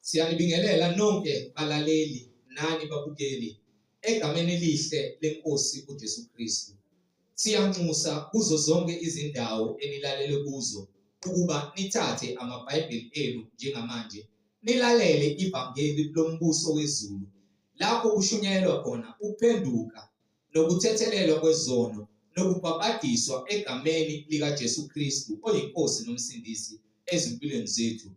Siyanibingelela nonke balaleli nani babukeli egameni elihle leNkosi uJesu Kristu. Siyanxusa kuzo zonke izindawo enilalele kuzo ukuba nithathe amaBhayibheli enu njengamanje nilalele ivangeli lombuso wezulu lapho kushunyayelwa khona ukuphenduka nokuthethelelwa kwezono nokubhabhadiswa egameni likaJesu Kristu oyiNkosi noMsindisi ezimpilweni zethu.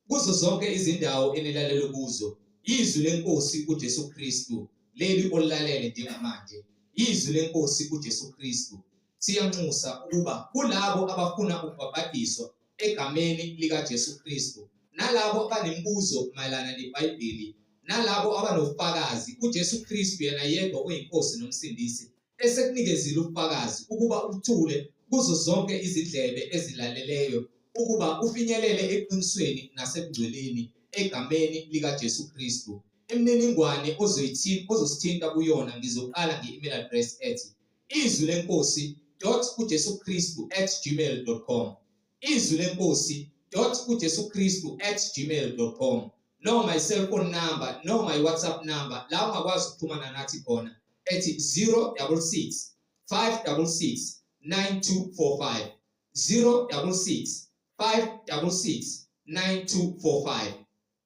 Kuzo zonke izindawo enilalele kuzo, yizwi leNkosi uJesu Kristu leli olilalele njengamanje. Yizwi leNkosi uJesu Kristu. Siyanxusa ukuba kulabo abafuna ukubhabhadiswa egameni likaJesu Kristu, nalabo abanemibuzo mayelana neBhayibheli, nalabo abanofakazi kuJesu Kristu yena yedwa oyiNkosi noMsindisi, esekunikezile ubufakazi ukuba uthule kuzo zonke izindlebe ezilaleleyo ukuba ufinyelele eqinisweni nasebungcweleni egameni likaJesu Kristu. Imininingwane ozosithinta kuyona ngizoqala nge-email address ethi izwi lenkosi dot uJesu Kristu at gmail dot com, izwi lenkosi dot uJesu Kristu at gmail dot com, noma i-cellphone number noma i-WhatsApp number la ungakwazi ukuxhumana nathi khona ethi 066 566 9245, 066 566 9245.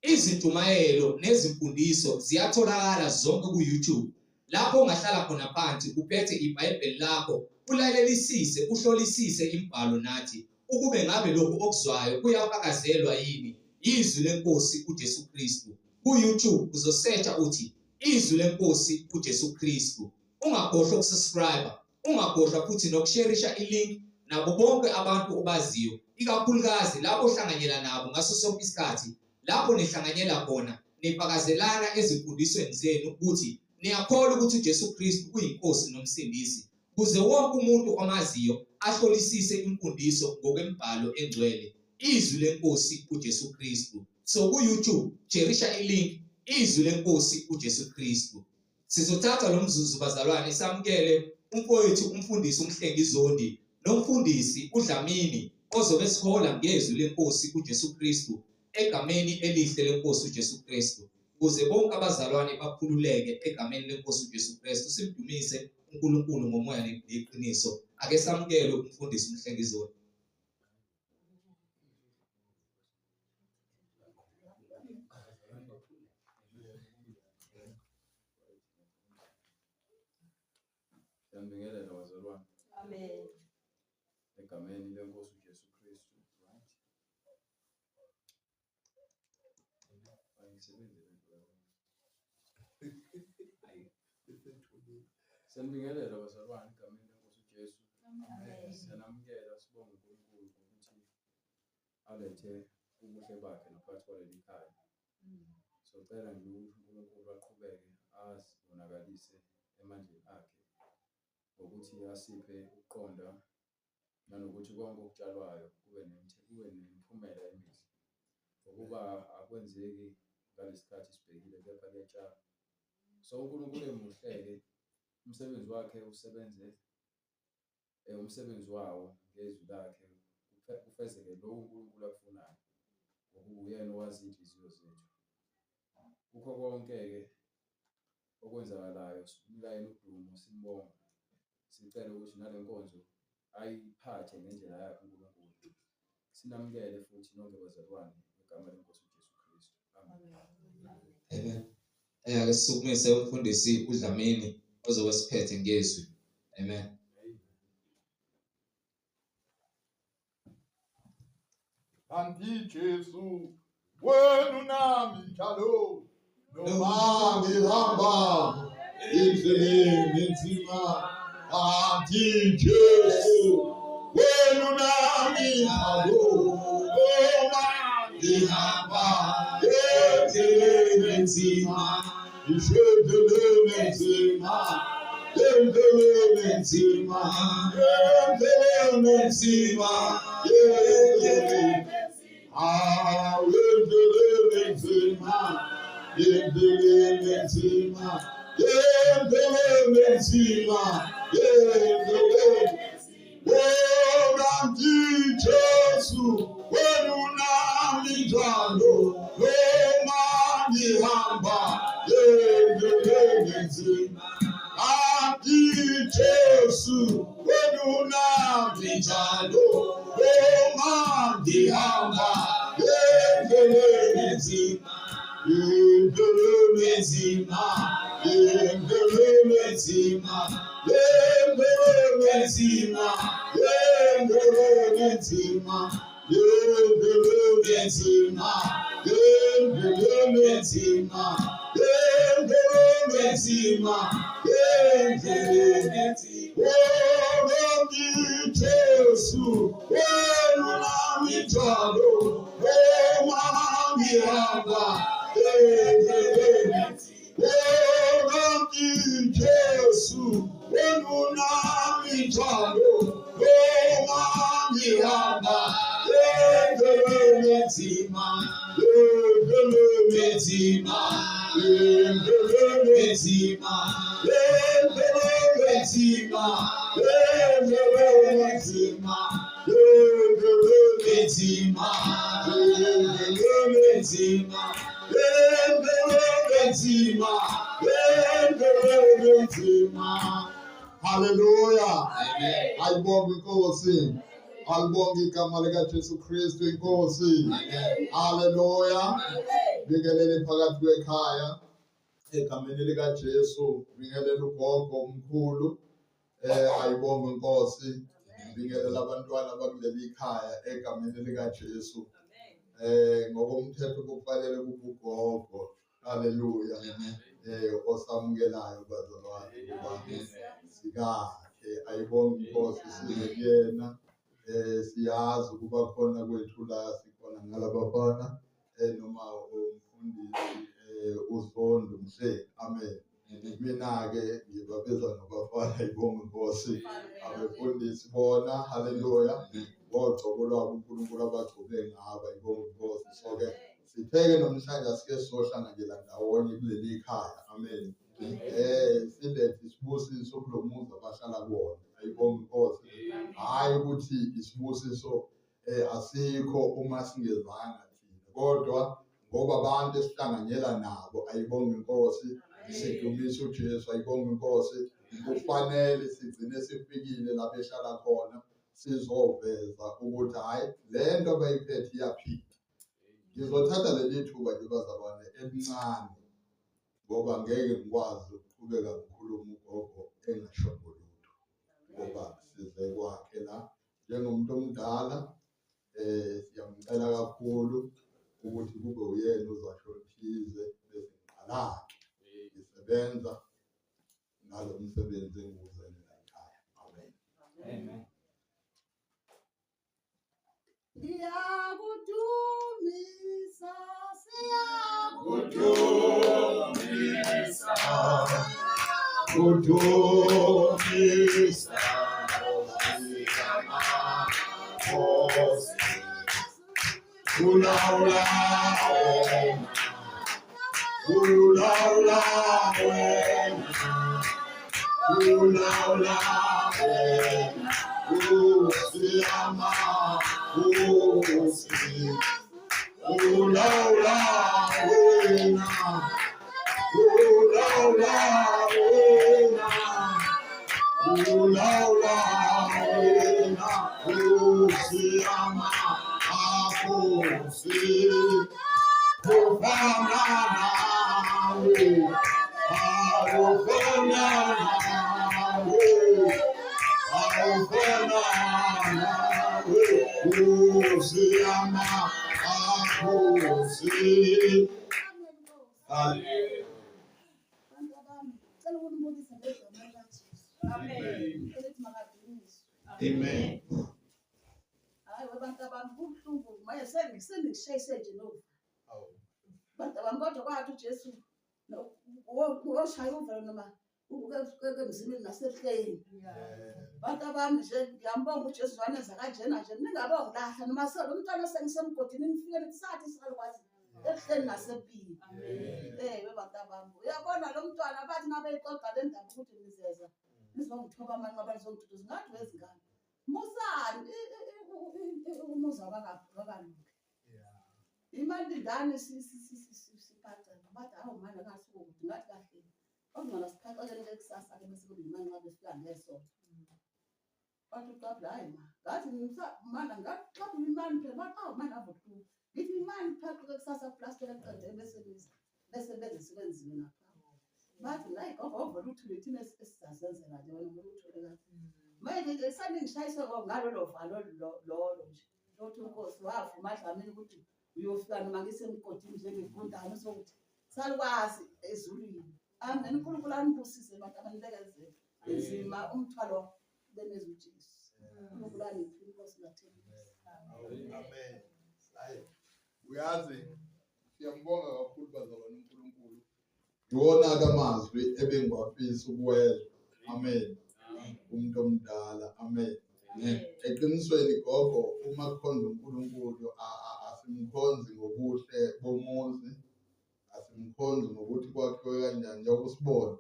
Izintshumayelo nezimfundiso ziyatholakala zonke ku-YouTube lapho ungahlala khona phansi uphethe iBhayibheli lakho ulalelisise uhlolisise imibhalo nathi ukube ngabe lokhu okuzwayo kuyafakazelwa yini yizwi leNkosi uJesu Kristu. Ku-YouTube uzosearcha uthi Izwi leNkosi uJesu Kristu. Ungakhohlwa ukusubscribe, ungakhohlwa futhi nokusherisha ilink nabo bonke abantu obaziyo, ikakhulukazi labo ohlanganyela nabo ngaso sonke isikhathi lapho nihlanganyela khona nifakazelana ezimfundisweni zenu ukuthi niyakholwa ukuthi uJesu Kristu uyiNkosi noMsindisi, kuze wonke umuntu omaziyo ahlolisise imfundiso ngokwemibhalo engcwele, izwi leNkosi uJesu Kristu. So ku-YouTube sherisha ilink izwi leNkosi uJesu Kristu. Sizothatha lo mzuzu bazalwane samukele umfowethu umfundisi uMhlengi Zondi nomfundisi uDlamini ozobe sihola ngezwi leNkosi uJesu Kristu egameni elihle leNkosi uJesu Kristu ukuze bonke abazalwane bakhululeke egameni leNkosi uJesu Kristu simdumise uNkulunkulu ngomoya neqiniso. Ake samukele umfundisi uMhlengi Zondi. Siyambingelela bazalwane. Amen. Egameni leNkosi uJesu Kristu. Right? Ayisebenzi lento yakho. Siyanibingelela bazalwane egameni leNkosi uJesu. Amen. Siyanamukela sibonge uNkulunkulu ngokuthi alethe ubuhle bakhe naphakathi kwaleli khaya. Socela nje ukuthi uNkulunkulu aqhubeke azibonakalise emandleni akhe ngokuthi asiphe ukuqonda nanokuthi konke okutshalwayo kube kube nemiphumela emihle. Ngokuba akwenzeki ngalesikhathi sibhekile kepha kuyatshalwa. So uNkulunkulu emuhle-ke umsebenzi wakhe usebenze umsebenzi wawo ngezwi lakhe kufezeke lokhu uNkulunkulu akufunayo ngokuba uyena owazi iy'nhliziyo zethu. Kukho konke-ke okwenzakalayo sinika yena udumo simbonga sicela ukuthi nale nkonzo ayiphathe ngendlela yakhe uNkulunkulu. Sinamukele futhi nonke bazalwane ngegama leNkosi uJesu Kristu. Amen. Amen. Ake sisukumise umfundisi uDlamini ozobe siphethe ngezwi. Amen. Kanti Jesu wena unami njalo noma ngihamba endleleni enzima. Kanti Jesu wena unami njalo noma ngihamba endleleni enzima. Endleleni enzima, endleleni enzima, endleleni enzima, endleleni. Ah, endleleni enzima, endleleni enzima, endleleni enzima, endleleni. Oh, kanti Jesu wena unami njalo noma ngihamba endleleni enzima, kanti Jesu wena unami njalo. Noma ngihamba endleleni enzima, endleleni enzima, endleleni enzima, endleleni enzima, endleleni enzima, endleleni enzima, endleleni enzima, endleleni enzima, endleleni enzima. Kanti Jesu wena unami njalo, noma ngihamba endleleni enzima. Kanti Jesu wena unami njalo, noma ngihamba endleleni enzima, endleleni enzima, endleleni enzima, endleleni enzima, endleleni enzima, endleleni enzima, endleleni enzima, endleleni enzima, endleleni enzima. Hallelujah. Amen. Ayibonge inkosi. Alibonge igama likaJesu Kristu inkosi. Amen. Hallelujah. Bingelele phakathi kwekhaya egameni likaJesu, bingelela ugogo omkhulu. Ayibonge inkosi. Bingelela abantwana bakuleli khaya egameni likaJesu. Ngokomthetho kufanele kube ugogo. Hallelujah. Amen. Osamukelayo bazalwane kuba sikakhe. Ayibonge inkosi size kuyena. Siyazi ukuba khona kwethu la sikhona ngalabafana noma umfundisi uZondo Mhleli. Amen. Mina-ke ngibabiza ngabafana, ayibonge inkosi. Abefundisi bona, haleluya, ngogcobo lwabo uNkulunkulu abagcobe ngabo, ayibonge inkosi. So-ke sitheke namhlanje asike sohlanganyela ndawonye kuleli khaya. Amen. Silethe isibusiso kulo muzi abahlala kuwona, ayibonge inkosi. Hhayi ukuthi isibusiso asikho uma singezanga thina, kodwa ngoba abantu esihlanganyela nabo, ayibonge inkosi, sidumise uJesu, ayibonge inkosi. Kufanele sigcine sifikile lapho ehlala khona, sizoveza ukuthi hhayi le nto abayiphethe iyaphila. Ngizothatha leli thuba nje bazalwane elincane, ngoba ngeke ngikwazi ukuqhubeka ngikhuluma ugogo engashongo lutho, ngoba size kwakhe la njengomuntu omdala. Siyamcela kakhulu ukuthi kube uyena uzasho thize bese ngiqala-ke ngisebenza ngalo msebenzi engiwuzele la ekhaya. Amen. Amen. Siyakudumisa, siyakudumisa, Kudumisa, Ulawula wena, ulawula wena, ulawula wena, usiyama, usi, ulawula wena, ulawula wena, ulawula wena, usiyama, akusi, kufana nawe, akufana nawe, akufana nawe, usiyama, akusi. Hallelujah. Bantu bami, ngicela ukunibulisa ngegama likaJesu. Amen. Elithi makadunyiswe. Amen. Hayi webantu abami, kubuhlungu manje sengishayise nje no. Bantu abami, kodwa kwathi uJesu woshaya uvalo noma emzimbeni nasebuhleni. Bantu abami nje ngiyambonga uJesu wanenza kanjena nje, ningabongilahla noma solo umntwana sengisemgodini nifike nithi sathi salukwazi ebuhleni nasempini. Webantu abami, uyabona lo mntwana bathi nabeyixoxa le ndaba ukuthi nizeza nizongithoba amanqaba nizongiduduza, ngathi wezingane musani umuzi wakalungi. Imali ndani siphaca bathi hawu manje ngasuka ukuthi ngathi kahle okungcono siphacekele ke kusasa-ke bese kube yimanje nxa befika ngesonto. Bathi uqabula hhayi ma ngathi mana ngaxabula imali phela bathi awu mani ave buhlungu ngithi imali phaqeke kusasa plastela kuqede bese niza bese benze sekwenziwe ngapha. Bathi nayi gogo ovele uthule thina esizazenzela nje wena vele uthule kahle. Manje nje saningishayise ngalolo valo lolo nje lokuthi uNkosi wavuma Dlamini ukuthi uyofika noma ngisemgodini njengegundane sokuthi salukwazi ezulwini. Amen. uNkulunkulu anibusise bantu abanibekezele. Inzima umthwalo beneza uJesu. uNkulunkulu aniphe inkosi ngathembisa. Amen. Hayi. Uyazi siyambonga kakhulu bazalwane uNkulunkulu. Iwona-ke amazwi ebengiwafisa ukuwezwa. Amen. Umuntu omdala. Amen. Eqinisweni gogo uma kukhonza uNkulunkulu asimkhonzi ngobuhle bomuzi, asimkhonzi ngokuthi kwakhiwe kanjani njengoba usibona.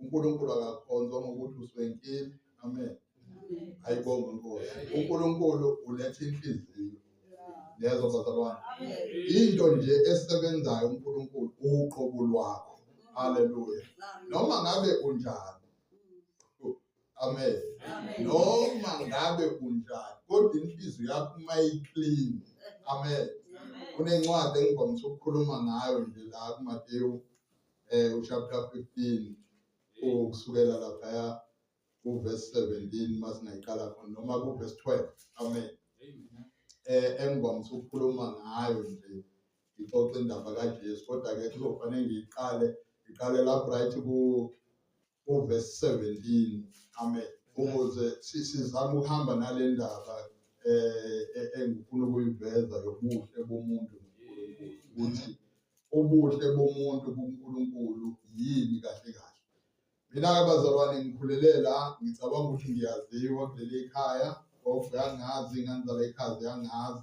uNkulunkulu akakhonzwa ngokuthi uswenkile. Amen. Ayibonge inkosi. uNkulunkulu uletha inhliziyo. Yezwa bazalwane. Into nje esebenzayo uNkulunkulu uqobo lwakho. Haleluya. Noma ngabe unjani. Amen. Noma ngabe unjani kodwa inhliziyo yakho uma iclean. Amen. Kunencwadi engivamise ukukhuluma ngayo nje la kuMateyu uchapter 15 ukusukela laphaya kuverse 17 masingayiqala khona noma kuverse 12. Amen. Engivamise ukukhuluma ngayo nje ngixoxe indaba kaJesu kodwa ke kuzofanele ngiyiqale ngiqale lapho right ku kuverse 17. Amen. Ukuze sizame ukuhamba nale ndaba engifuna ukuyiveza yobuhle bomuntu noNkulunkulu ukuthi ubuhle bomuntu kuNkulunkulu yini kahle kahle. Mina-ke bazalwane ngikhulele la ngicabanga ukuthi ngiyaziwa kuleli khaya gogo uyangazi ingane zala ekhaya ziyangazi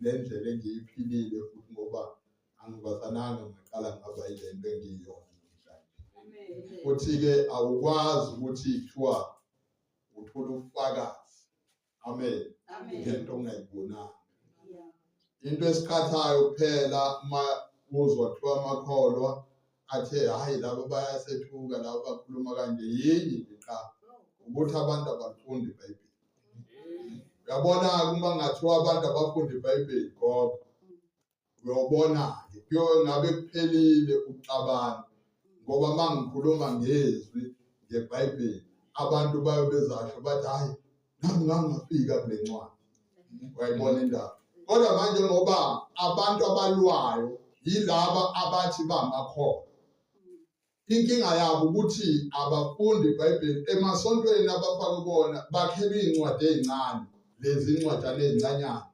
nendlela engiyiphilile futhi ngoba angibazananga ngaqala ngaba yile nto engiyiyona namhlanje. Futhi-ke awukwazi ukuthi kuthiwa uthola ubufakazi. Amen. Ngento ongayibonanga. Into esiqhathayo kuphela uma uzwa kuthiwa amakholwa athe hhayi laba bayasethuka laba bakhuluma kanje yinye nje qha ukuthi abantu abalifundi iBhayibheli. Uyabona-ke uma kungathiwa abantu abafundi iBhayibheli gogo uyobona-ke kuyobe ngabe kuphelile ukuxabana ngoba uma ngikhuluma ngezwi ngeBhayibheli abantu bayobe bezasho bathi hhayi nami ngangingafika kule ncwadi. Uyayibona indaba. Kodwa manje ngoba abantu abalwayo yilaba abathi bamakholwa. Inkinga yabo ukuthi abafundi iBhayibheli emasontweni abafake kona bakhelwe iy'ncwadi ey'ncane lezi ncwajana ey'ncanyana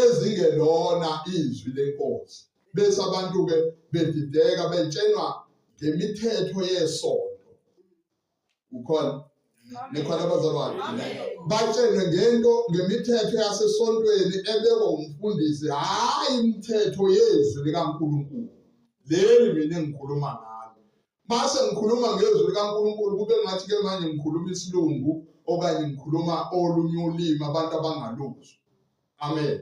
ezingelona izwi lenkosi bese abantu-ke bedideka betshenwa ngemithetho yesonto. Ukhona? Nikhona abazalwane? Batshelwe ngento ngemithetho yasesontweni ebekwa umfundisi, hhayi imithetho yezwi likaNkulunkulu. Leli mina engikhuluma ngalo. Mase ngikhuluma ngezwi likaNkulunkulu kube ngathi ke manje ngikhuluma isilungu okanye ngikhuluma olunye ulimi abantu abangaluzwa. Amen.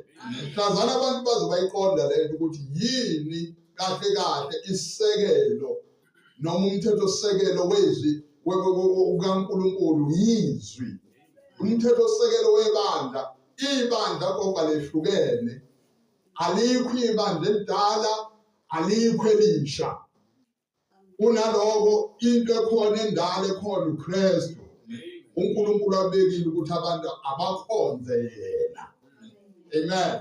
Mhlazana abantu baze bayiqonda le nto ukuthi yini kahle kahle isisekelo noma umthethosisekelo wezwi kaNkulunkulu yizwi. Umthethosisekelo webandla, ibandla goba lehlukene. Alikho ibandla elidala, alikho elisha. Kunaloko into ekhona endala ekhona uKristu. uNkulunkulu abekile ukuthi abantu abakhonze yena. Amen.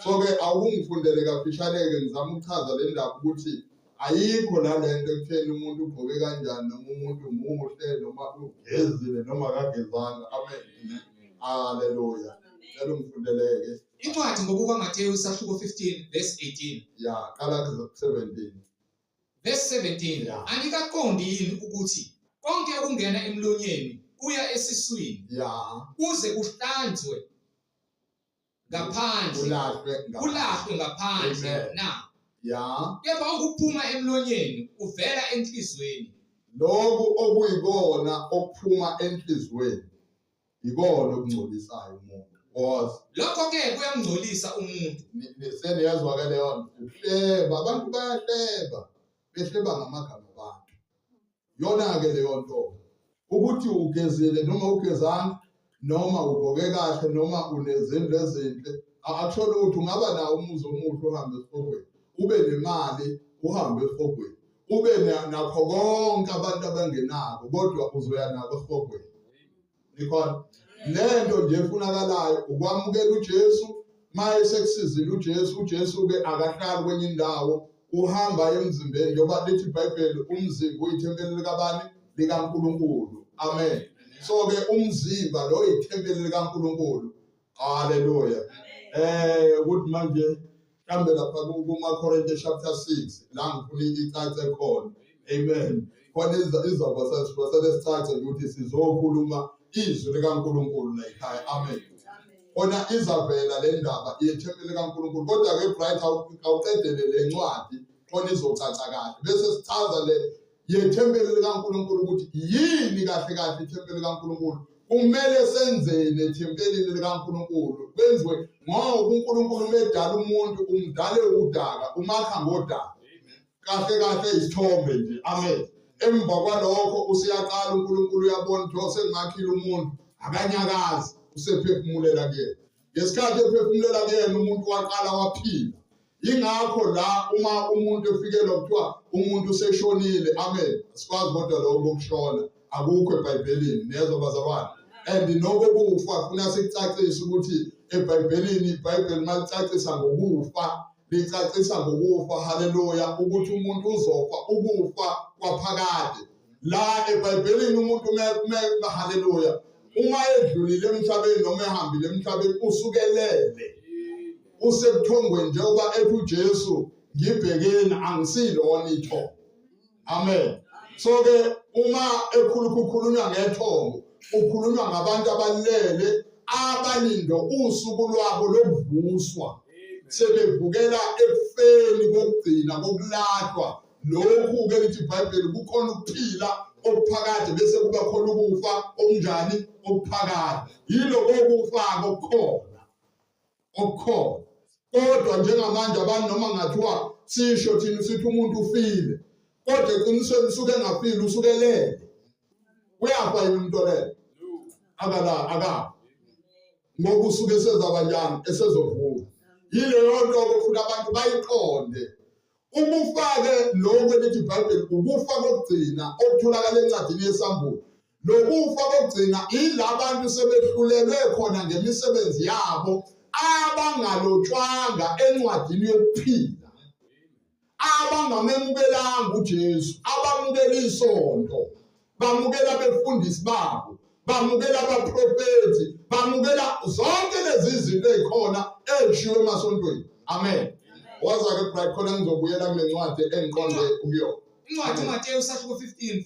So ke awukungifundele kafishane ke ngizama ukuchaza le ndaba ukuthi ayikho la lento ekutheni umuntu ugqoke kanjani noma umuntu muhle noma ugezile noma akagezanga. Amen. Haleluya. Cela ungifundeleke. Incwadi ngokukaMateyu isahluko 15 verse 18. Ya, qala ku 17. Verse 17 Yeah. Anikaqondi yini ukuthi konke okungena emlonyeni kuya esiswini Ya, kuze kuhlanzwe ngaphandle kulahlwe ngaphandle. kulahlwe ngaphandle Amen. na Ya, kepha okuphuma emlonyeni kuvela enhliziyweni lokhu okuyikona okuphuma enhliziyweni ikona okungcolisayo umuntu. Was. Lokho ke kuyamngcolisa umuntu. Seniyazwa ke leyo nto. Ukuhleba, abantu bayahleba. Behleba ngamagama abantu. Yona ke leyo nto. Ukuthi ugezile noma ugezanga noma ugqoke kahle noma unezindlu ezinhle akusho lutho ungaba nawo umuzi omuhle uhambe esihogweni ube nemali uhambe esihogweni ube nakho konke abantu abangenako kodwa uzoya nako esihogweni nikhona lento nje efunakalayo ukwamukela uJesu maye sekusizile uJesu uJesu ke akahlali kwenye indawo uhamba emzimbeni njengoba lithi iBhayibheli umzimba uyithempeli likabani likaNkulunkulu amen so ke umzimba lo ithempeli likaNkulunkulu haleluya eh ukuthi manje mhlambe lapha kuma-Korinte chapter 6 la ngifuna icace khona amen khona izaba sasele sicace nje ukuthi sizokhuluma izwi likaNkulunkulu la ekhaya amen khona izavela le ndaba yethempeli likaNkulunkulu kodwa ke Bright awuqedele le ncwadi khona izocaca kahle bese sichaza le yethempeli likaNkulunkulu ukuthi yini kahle kahle ithempeli likaNkulunkulu kumele senzeni ethempelini likaNkulunkulu kwenziwe ngoba uNkulunkulu umedala umuntu umdale udaka umakha ngodaka kahle kahle isithombe nje amen emva kwalokho useyaqala uNkulunkulu uyabona ukuthi osengimakhile umuntu akanyakazi usephefumulela kuyena ngesikhathi ephefumulela kuyena umuntu waqala waphila Yingakho la uma umuntu efikelwa kuthiwa umuntu useshonile, amen. Asikwazi kodwa lokho kokushona akukho eBhayibhelini, niyezwa bazalwane. And nokokufa funa sikucacise ukuthi eBhayibhelini iBhayibheli malicacisa ngokufa licacisa ngokufa haleluya ukuthi umuntu uzofa ukufa kwaphakade la eBhayibhelini umuntu uma haleluya uma edlulile emhlabeni noma ehambile emhlabeni usukelele usebuthongweni njengoba ethi uJesu ngibhekeni angisilona ithongo amen so ke uma ekhulukhulunywa ngethongo ukhulunywa ngabantu abalele abalindo usuku lwabo lokuvuswa sebevukela ekufeni kokugcina kokulahlwa lokhu ke lithi iBhayibheli kukhona ukuphila okuphakade bese kuba khona ukufa okunjani okuphakade yiloko kufa okukhona okukhona kodwa njengamanje abantu noma ngathiwa sisho thina sithi umuntu ufile kodwa eqinisweni usuke engafile usuke elele uyafa yini umuntu olele akala akafa ngoba usuke esezaba njani esezovuka yileyo nto ke futhi abantu bayiqonde Ukufa-ke lokhu elithi iBhayibheli ukufa kokugcina okutholakala encwadini yeSambulo. Lokufa kokugcina ila bantu sebehlulelwe khona ngemisebenzi yabo abangalotshwanga encwadini yokuphila. Abangamemukelanga uJesu, abamukela isonto, bamukela abefundisi babo, bamukela abaprofethi, bamukela zonke lezi zinto ezikhona ezishiwo emasontweni. Amen. Waza ke Bright khona ngizobuyela kule ncwadi engiqonde kuyona. Incwadi uMateyu sahluko 15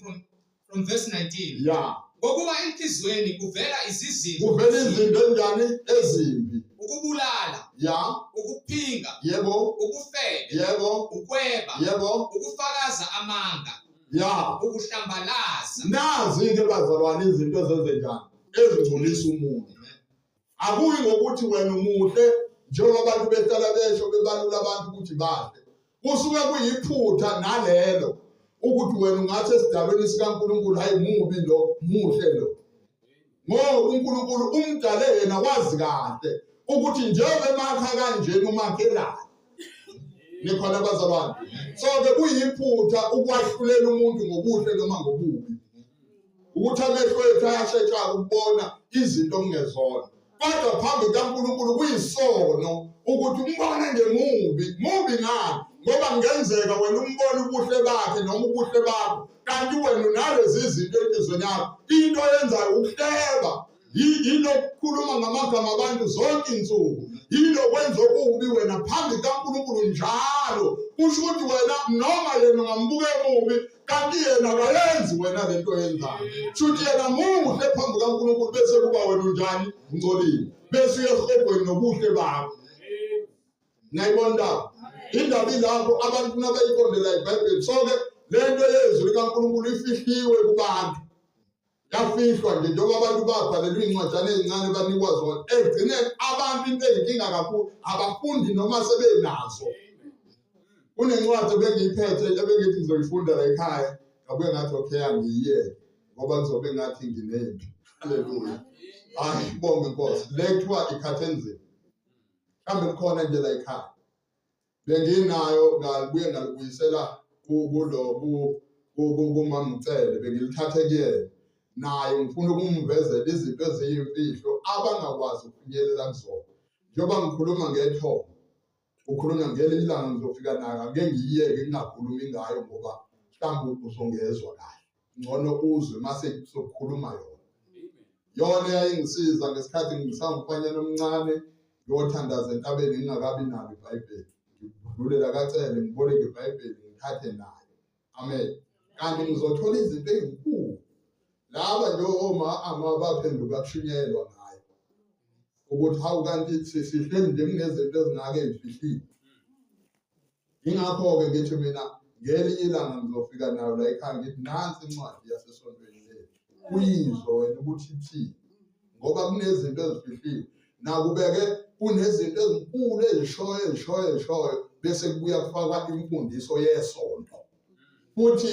from verse 19. Yeah. Ngokuba enhliziyweni kuvela izizindlo. Kuvela izinto enjani ezimbi. Ukubulala. Yeah. Ukuphinga. Yebo. Ukufeba. Yebo. Ukweba. Yebo. Ukufakaza amanga. Ya. Ukuhlambalaza. Nazi-ke bazalwane izinto ezenzenjani ezingcolisa umuntu. Akuyi ngokuthi wena umuhle njengoba abantu behlala besho bebalula abantu ukuthi bahle. Kusuke kuyiphutha nalelo ukuthi wena ungathi esidalweni sikaNkulunkulu hayi mubi lo muhle lo. Ngoba uNkulunkulu umdale yena wazi kahle ukuthi njengoba emakha kanjena umakhelana. Nikhona bazalwane. So ke kuyiphutha ukwahlulela umuntu ngobuhle noma ngobubi. Ukuthi amehlo ethu ayashesha ukubona izinto okungezona. Kodwa phambi kukaNkulunkulu kuyisono ukuthi umbone nje mubi, mubi ngani? Ngoba kungenzeka wena umbone ubuhle bakhe noma ubuhle bakho kanti wena unalezi zinto enhliziyweni yakho. Into oyenzayo ukuhleba yilokukhuluma ngamagama abantu zonke insuku yilokwenza okubi wena phambi kaNkulunkulu njalo kusho ukuthi wena noma yena ungambuka emubi kanti yena akayenzi wena lento oyenzayo shuthi yena muhle phambi kaNkulunkulu bese kuba wena unjani ungcolile bese uye esihogweni nobuhle bakho nayibona indaba indaba ilapho abantu funa bayiqonde la iBhayibheli so ke lento yezwi likaNkulunkulu ifihliwe kubantu. Yafihlwa nje njengoba abantu babhalelwa iy'ncwajana ey'ncane banikwa zona. Ekugcineni abantu into eyinkinga kakhulu abafundi noma sebenazo. Kunencwadi ebengiyiphethe ebengithi ngizoyifunda la ekhaya, ngabuye ngathi okay angiyiyeke ngoba kuzobe ngathi nginempi. Haleluya. Hayi bonke inkosi. Le kuthiwa ikhathe enzima. Mhlawumbe likhona nje la ekhaya. Benginayo ngalibuye ngalibuyisela kulo kuMamcele bengilithathe kuyena. Naye ngifuna ukumvezela izinto eziyimfihlo abangakwazi ukufinyelela kuzona. Njengoba ngikhuluma ngethongo ukhulunywa ngelinye ilanga ngizofika nayo angeke ngiyiyeke ngingakhulumi ngayo ngoba mhlawumbe uzongezwa kahle ngcono uzwe mase sokukhuluma yona yona yayingisiza ngesikhathi ngisawumfanyana omncane ngiyothandaza entabeni ngingakabi nalo ibhayibheli ngidlulela kacele ngiboleke ibhayibheli ngithathe nayo amen kanti ngizothola izinto ezinkulu laba nje oma ama baphenduka kushunyelwa ngayo ukuthi hawu kanti sihleli nje kunezinto ezingake ezifihliwe ingakho-ke ngithi mina ngelinye ilanga ngizofika nayo la ekhaya ngithi nansi incwadi yasesontweni lethu uyizwe wena ukuthi ithini ngoba kunezinto ezifihliwe nakubeke kunezinto ezinkulu ezishoyo ezishoyo ezishoyo bese kubuya kufakwa imfundiso yesonto futhi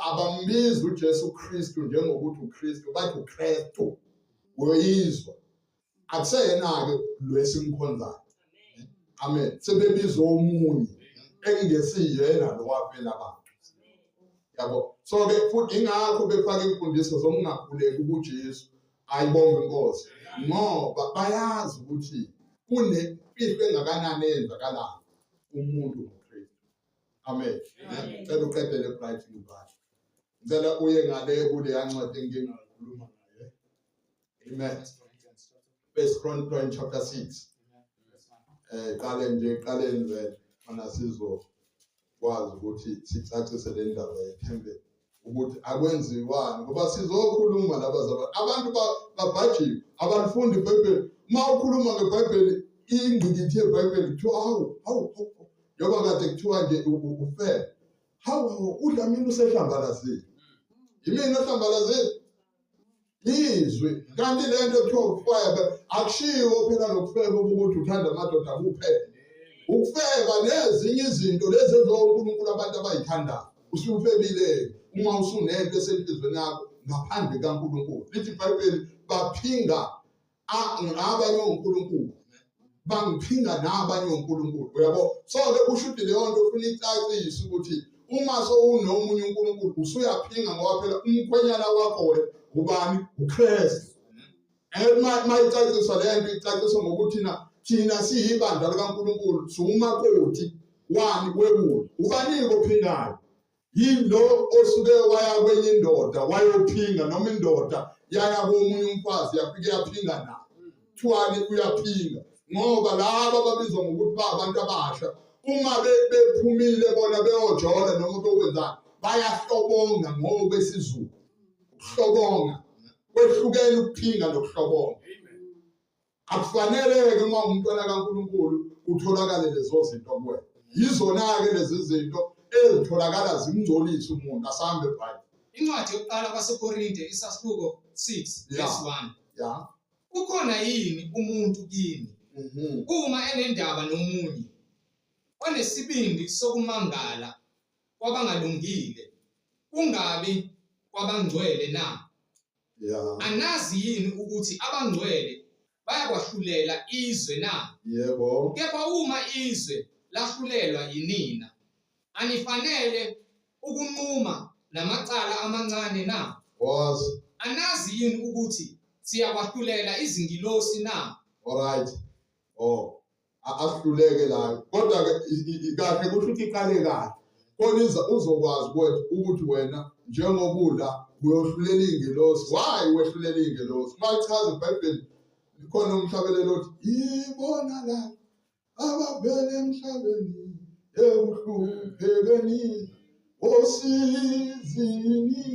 abambizi uJesu Kristu njengokuthi uKristu bathi uKristu uyoyizwa akuseyena-ke lo esimkhonzayo amen sebebiza omunye engesiyena lo wafela abantu yabo so ke futhi ingakho befaka imfundiso zokungakhuleki kuJesu ayibonge inkosi ngoba bayazi ukuthi kunemfihlo engakanani eyenzakalayo umuntu ngoKristu amen cela uqedele bright ngibhale ngicela uye ngale kuleya ncwadi engike ngakhuluma ngayo Amen. First Chronicles chapter 6. Eh qale nje qaleni vele khona sizokwazi ukuthi sicacise le ndaba yethempeli ukuthi akwenziwani ngoba sizokhuluma laba zabantu abantu babhajiwe abalifundi iBhayibheli uma ukhuluma ngeBhayibheli ingqikithi yeBhayibheli kuthiwa hawu hawu njengoba kade kuthiwa nje ufele hawu hawu uDlamini usehlambalazile yimina ohlambalazile Izwi kanti lento kuthiwa ukufeba akushiwo phela nokufeba ukuthi uthanda amadoda kuphela. Ukufeba nezinye izinto lezi ezoNkulunkulu abantu abayithandayo. Usufebile uma usunento esenhlizweni yakho ngaphandle kaNkulunkulu. Lithi iBhayibheli baphinga ngabanye onkulunkulu bangiphinga nabanye onkulunkulu uyabo so ke kusho ukuthi leyo nto ufuna icacise ukuthi uma sowunomunye unkulunkulu usuyaphinga ngoba phela umkhwenyana wakho wena ubani uKristu uma icaciswa le nto icaciswa ngokuthi thina thina siyibandla likaNkulunkulu siwumakoti wani wewulu ubanike ophingayo Yilo osuke waya kwenye indoda wayophinga noma indoda yaya komunye umfazi yafike yaphinga naye. Kuthiwani uyaphinga ngoba laba ababizwa ngokuthi ba abantu abasha uma bephumile bona beyojola noma beyokwenzani bayahlobonga ngokwesiZulu. Ukuhlobonga kwehlukene ukuphinga nokuhlobonga. Akufanele-ke uma umntwana kaNkulunkulu utholakale lezo zinto kuwena. Yizona-ke lezi zinto ezitholakala zimngcolisa umuntu asambe Brian. Incwadi yokuqala kwaseKorinte isahluko 6 verse 1. Ya. Kukhona yini umuntu kini uma enendaba nomunye onesibindi sokumangala kwabangalungile kungabi kwabangcwele na? Yeah. Anazi yini ukuthi abangcwele bayakwahlulela izwe na? Yebo. Kepha uma izwe lahlulelwa yinina, anifanele ukunquma namacala amancane na? Was. Anazi yini ukuthi siyakwahlulela izingilosi na? All right. Oh. Ahluleke la kodwa ke kahle kusho ukuthi iqale kahle khona iza uzokwazi kwethu ukuthi wena njengoba ula uyohlulela iy'ngelosi why wehlulela iy'ngelosi uma lichaza ibhayibheli likhona umhlabelelo othi yibona la abavele emhlabeni ekuhluphekeni osizini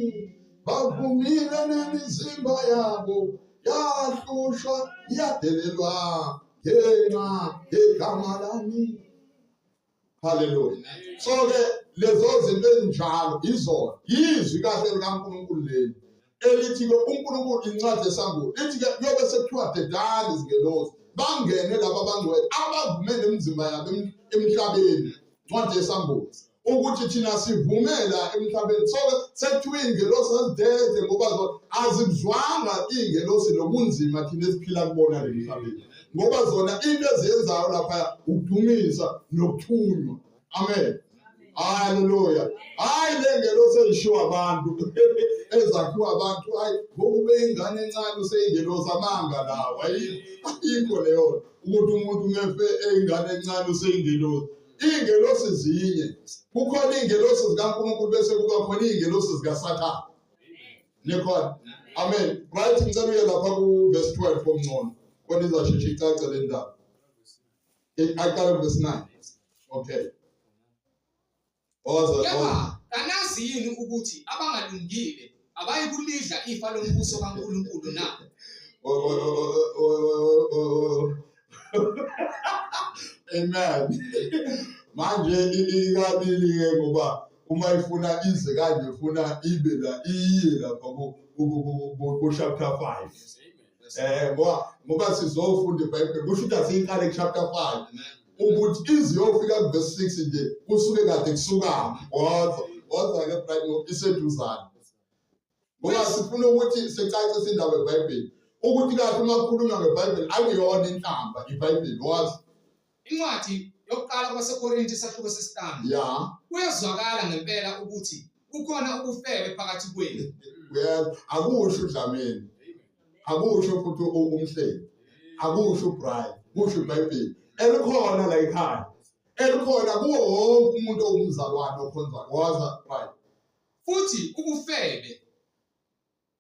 bavumile nemizimba yabo yahlushwa yadelelwa ngenxa yegama lami haleluya so ke lezo zinto ezinjalo izona yizwi kahle likaNkulunkulu leli. Elithi-ke uNkulunkulu incwadi yesambulo lithi-ke kuyobe sekuthiwa dedani izingelosi bangene laba abangcwele abavumele imizimba yabo emhlabeni. Incwadi yesambulo ukuthi thina sivumela emhlabeni so sekuthiwa iy'ngelosi azidede ngoba zona azibuzwanga iy'ngelosi nobunzima thina esiphila kubona le mhlabeni ngoba zona into eziyenzayo laphaya ukudumisa nokuthunywa. Amen. Haleluya. Hayi le ngelosi ezishiwa abantu ezakhiwa abantu hayi ngoba ube ingane encane useyingelosi amanga lawo ayikho leyo ukuthi umuntu umefe eyingane encane useyingelosi. Iy'ngelosi zinye. Kukhona iy'ngelosi zikaNkulunkulu bese kuba khona iy'ngelosi zikaSathane. Nikhona? Amen. Right, ngicela uye lapha ku-verse 12 omngcono. Khona izasheshe icace le ndaba. Aqale ku-verse 9. Okay. Oza, Kepha kanazi yini ukuthi abangalungile abayikulidla ifa lombuso kaNkulunkulu na? Amen. Manje ikabili ke ngoba uma ifuna ize kanje ifuna ibe la iye lapha ku chapter 5. Eh ngoba ngoba sizofunda iBhayibheli kusho ukuthi asiyiqale ku chapter 5. Ukuthi iziyofika ku verse 6 nje kusuke kade kusuka. Woza woza ke Brian ngoba iseduzane. Ngoba sifuna ukuthi sicacise indaba yeBhayibheli. Ukuthi kahle uma kukhulunywa ngeBhayibheli akuyona inhlamba iBhayibheli wazi. Incwadi yokuqala kwabaseKorinte isahluko sesihlanu. Ya. Kuyezwakala ngempela ukuthi kukhona ubufebe phakathi kwenu. Uyezwa akusho uDlamini. Akusho futhi umhleli. Akusho uBrian, kusho iBhayibheli. Elikhona la ekhaya. Elikhona kuwo wonke umuntu owumzalwane okhonzayo. Waza Brian. Futhi ubufebe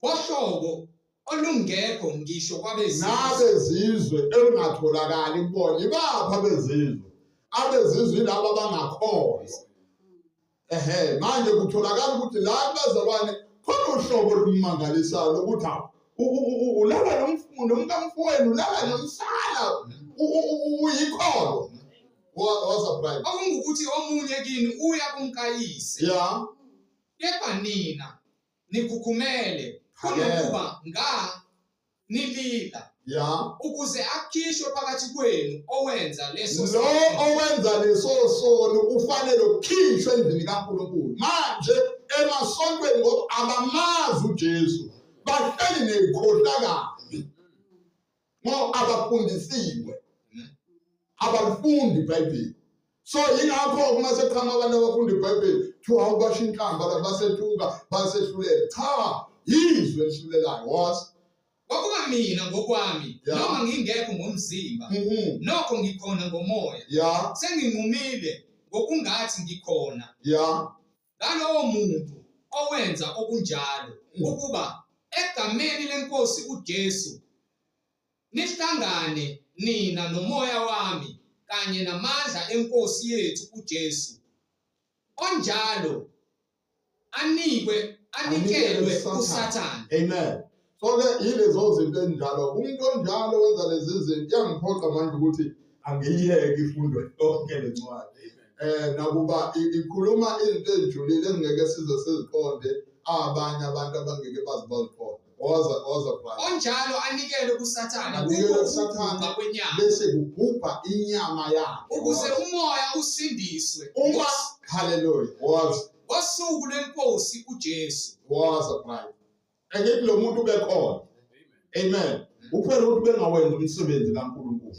bohlobo olungekho ngisho kwabezizwe. Nabezizwe elingatholakali kubona. Ibaphi abezizwe? Abezizwe yilabo abangakholwa. Ehhe, manje kutholakala ukuthi la kubazalwane khona uhlobo olumangalisayo lokuthi hawu ulala nomkamfowenu ulala nomsana uyikholwa. Waza Brian. Okungukuthi omunye kini uya kumkayise. Ya. Kepha nina nikhukhumele kunokuba nga nilila. Ya. Ukuze akhishwe phakathi kwenu owenza leso Lo owenza leso sono ufanele ukukhishwa endlini kaNkulunkulu. Manje emasontweni ngoba abamazi uJesu bahleli nezikhohlakali. Ngoba abafundisiwe. Abalifundi iBhayibheli. So yingakho uma seqhamuka abantu abafunda iBhayibheli kuthiwa hawu basho inhlamba la basethuka basehlulela. Cha, yizwe elihlulelayo was. Ngokuba mina ngokwami noma ngingekho ngomzimba nokho ngikhona ngomoya. Senginqumile ngokungathi ngikhona. Ngalowo muntu owenza okunjalo ukuba egameni leNkosi uJesu Nihlangane nina nomoya wami kanye namandla eNkosi yethu uJesu. Onjalo anikwe anikelwe kuSathane. Amen. So ke yilezo zinto ezinjalo. Umuntu onjalo wenza lezi zinto iyangiphoqa manje ukuthi angiyiyeke ifundwe yonke le ncwadi. Eh nakuba ikhuluma izinto ezijulile engeke size siziqonde abanye abantu abangeke bazi baziqonde. Woza woza Brian. Onjalo anikelwe kuSathane Anikelwe kuko kuSathane. ukubhubha kwenyama Bese kubhubha inyama yakhe. ukuze umoya usindiswe Uma haleluya. Woza ngosuku lwenkosi uJesu. woza Brian. Angithi lo muntu ubekhona. Amen. Kuphela ukuthi bengawenzi umsebenzi kaNkulunkulu.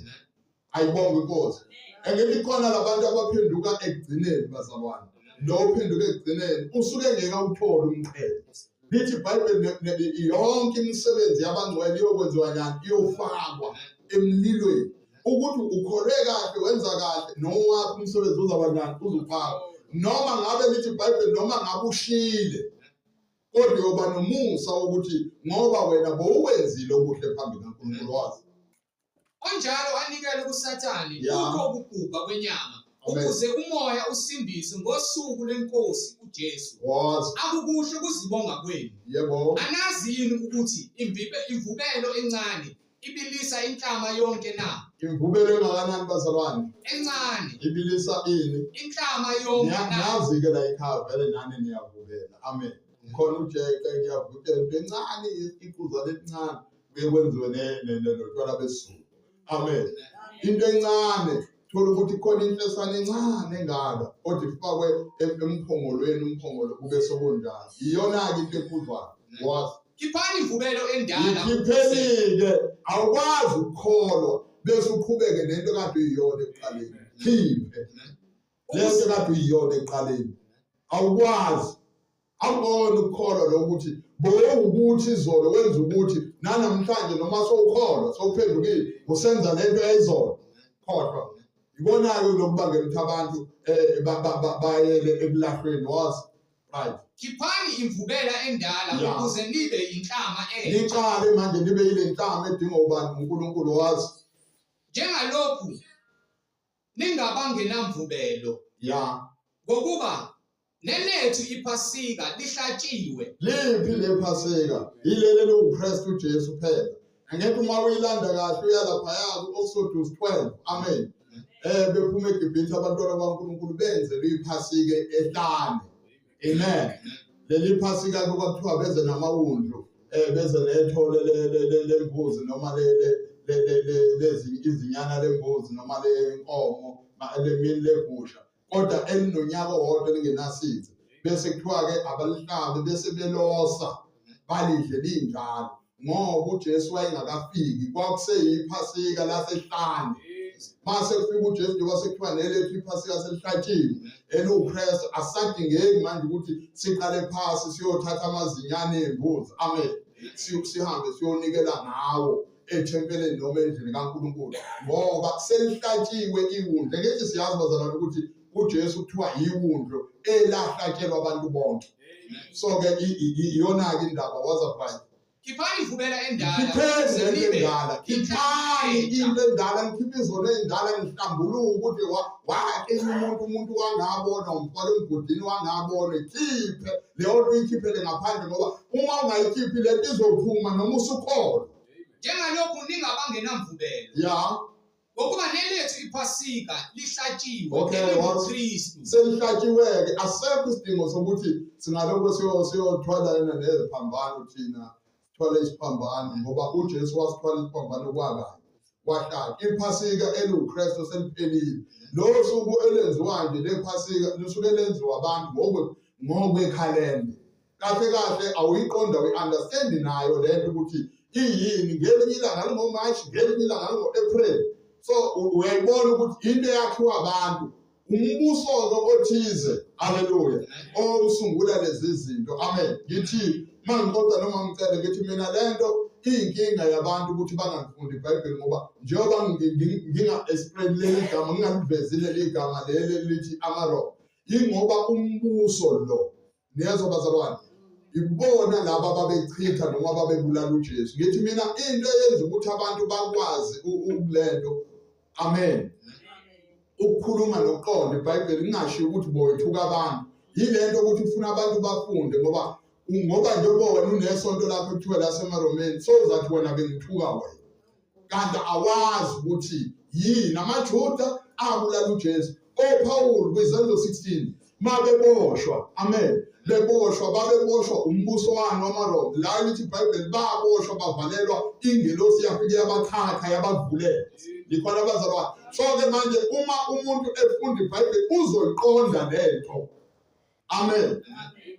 Ayibonge inkosi. Angithi khona labantu abaphenduka ekugcineni bazalwane. Lo ophenduka ekugcineni usuke ngeke awuthole umqhele. Lithi iBhayibheli yonke imisebenzi yabangcwele iyokwenziwa njani? Iyofakwa emlilweni. Ukuthi ukholwe kahle wenza kahle nowakho umsebenzi uzaba njani? Uzofakwa. Noma ngabe lithi iBhayibheli noma ngabe ushile kodwa uyoba nomusa wokuthi ngoba wena bowukwenzile okuhle phambi kaNkulunkulu wazi. Onjalo anikelwe kuSathane Ya. kukho ukubhubha kwenyama Amen. ukuze umoya usindiswe ngosuku lwenkosi uJesu. Wazi. Akukuhle ukuzibonga kwenu. Yebo. Anazi yini ukuthi imvubelo encane ibilisa inhlama yonke na? Imvubelo engakanani bazalwane? Encane. Ibilisa ini? Inhlama yonke na? Niyazi-ke la ekhaya vele nani niyavubela. Amen. Khona ujeqe ngiyavutela into encane iquza lelincane kuye kwenziwe notshwala besiZulu. Amen. Into encane thola ukuthi khona inhlesana encane engaka kodwa ifakwe emphongolweni umphongolo kube sokunjalo. Iyona-ke into ephuzwayo. Wazi. Khiphani imvubelo endala. Yikhipheni-ke awukwazi ukukholwa bese uqhubeke nento kade uyiyona ekuqaleni. Khiphe. Lento kade uyiyona ekuqaleni. Awukwazi. Akubona ukukholwa lokho ukuthi bowukuthi izolo wenza ukuthi nanamhlanje noma sowukholwa sowuphendukile usenza lento yayizolo. Khohlwa. Ikona-ke lokubangela ukuthi abantu eh, bayele ekulahlweni wazi. Right. Khiphani imvubela endala ukuze nibe yinhlama entsha. Niqale manje nibe yile nhlama edingwa ubani uNkulunkulu wazi. Njengalokhu ningabangenamvubelo. Ya. Ngokuba nelethu iPhasika lihlatshiwe. Liphi lePhasika? Yileli eliwuKristu Jesu phela. Angeke uma uyilanda kahle uya laphaya ku-Exodus 12. Amen. Eh bephuma eGibhithe abantwana baNkulunkulu benzelwe iPhasika ehlane. Amen. Leli Phasika ke kwakuthiwa beze namawundlu eh beze nethole lembuzi noma le lezi izinyana lembuzi noma lenkomo lemini legusha kodwa elinonyaka owodwa elingenasici bese kuthiwa ke abalihlabe bese belosa balidle linjalo ngoba uJesu wayengakafiki kwakuseyiphasika lasehlane mase kufika uJesu njengoba sekuthiwa nelethu iphasika selihlatshiwe eliwuKristu asadingeki manje ukuthi siqale phasi siyothatha amazinyane embuzi amen sihambe siyonikela ngawo ethempeleni noma endlini kaNkulunkulu ngoba selihlatshiwe iwundlu ngithi siyazi bazalwane ukuthi uJesu kuthiwa yiwundlu elahlatshelwa abantu bonke so ke iyona ke indaba waza bright Khiphani ivubela endala. Khipheni lento endala. Khiphani into endala nikhiphe izono ezindala nihlambuluke ukuthi waqina umuntu umuntu wangabona umfaka emgodini wangabona khiphe leyo nto uyikhiphele ngaphandle ngoba uma ungayikhiphi lento izophuma noma usukholwa. Njengalokhu ningabangenamvubelo. Ya. Ngokuba nelethu iPhasika lihlatshiwe Okay, elinguKristu. Selihlatshiwe-ke asekho isidingo sokuthi singalokhu siyothwala yena neziphambano thina sithwale isiphambano ngoba uJesu wasithwala isiphambano kwakanye wahlala iphasika eliwuKristu seliphelile lo suku elenziwa nje lephasika lisuke lenziwa abantu ngokwekhalenda kahle kahle awuyiqonda uyi-understand nayo le nto ukuthi iyini ngelinye ilanga lingomarch ngelinye ilanga lingo-april so uyayibona ukuthi into eyakhiwa abantu umbuso-ke othize haleluya owusungula lezi zinto amen ngithi uma ngixoxa noma ngicele ngithi mina le nto iyinkinga yabantu ukuthi bangakufundi ibhayibheli ngoba njengoba nginga-explain leli gama ngingalivezi leli gama leli lithi amaroma yingoba umbuso lo Niyezwa bazalwane? Ibona laba babechitha noma babebulala uJesu. Ngithi mina into eyenza ukuthi abantu bakwazi ukulento. Amen. Ukukhuluma nokuqonda iBhayibheli kungashiwo ukuthi boyithuka abantu. Yilento ukuthi ufuna abantu bafunde ngoba ngoba njengoba wena unesonto lakho kuthiwa lasemaromeni so uzathi wena bengithuka wena. Kanti awazi ukuthi yini amaJuda abulala uJesu. OPawulu kwizenzo 16 mabeboshwa, amen, beboshwa babeboshwa umbuso wani wamaRoma. La lithi iBhayibheli baboshwa bavalelwa, ingelosi yafike yabathatha yabavulela. Nikhona abazalwane? So-ke manje uma umuntu efunda iBhayibheli uzoyiqonda lento. Amen.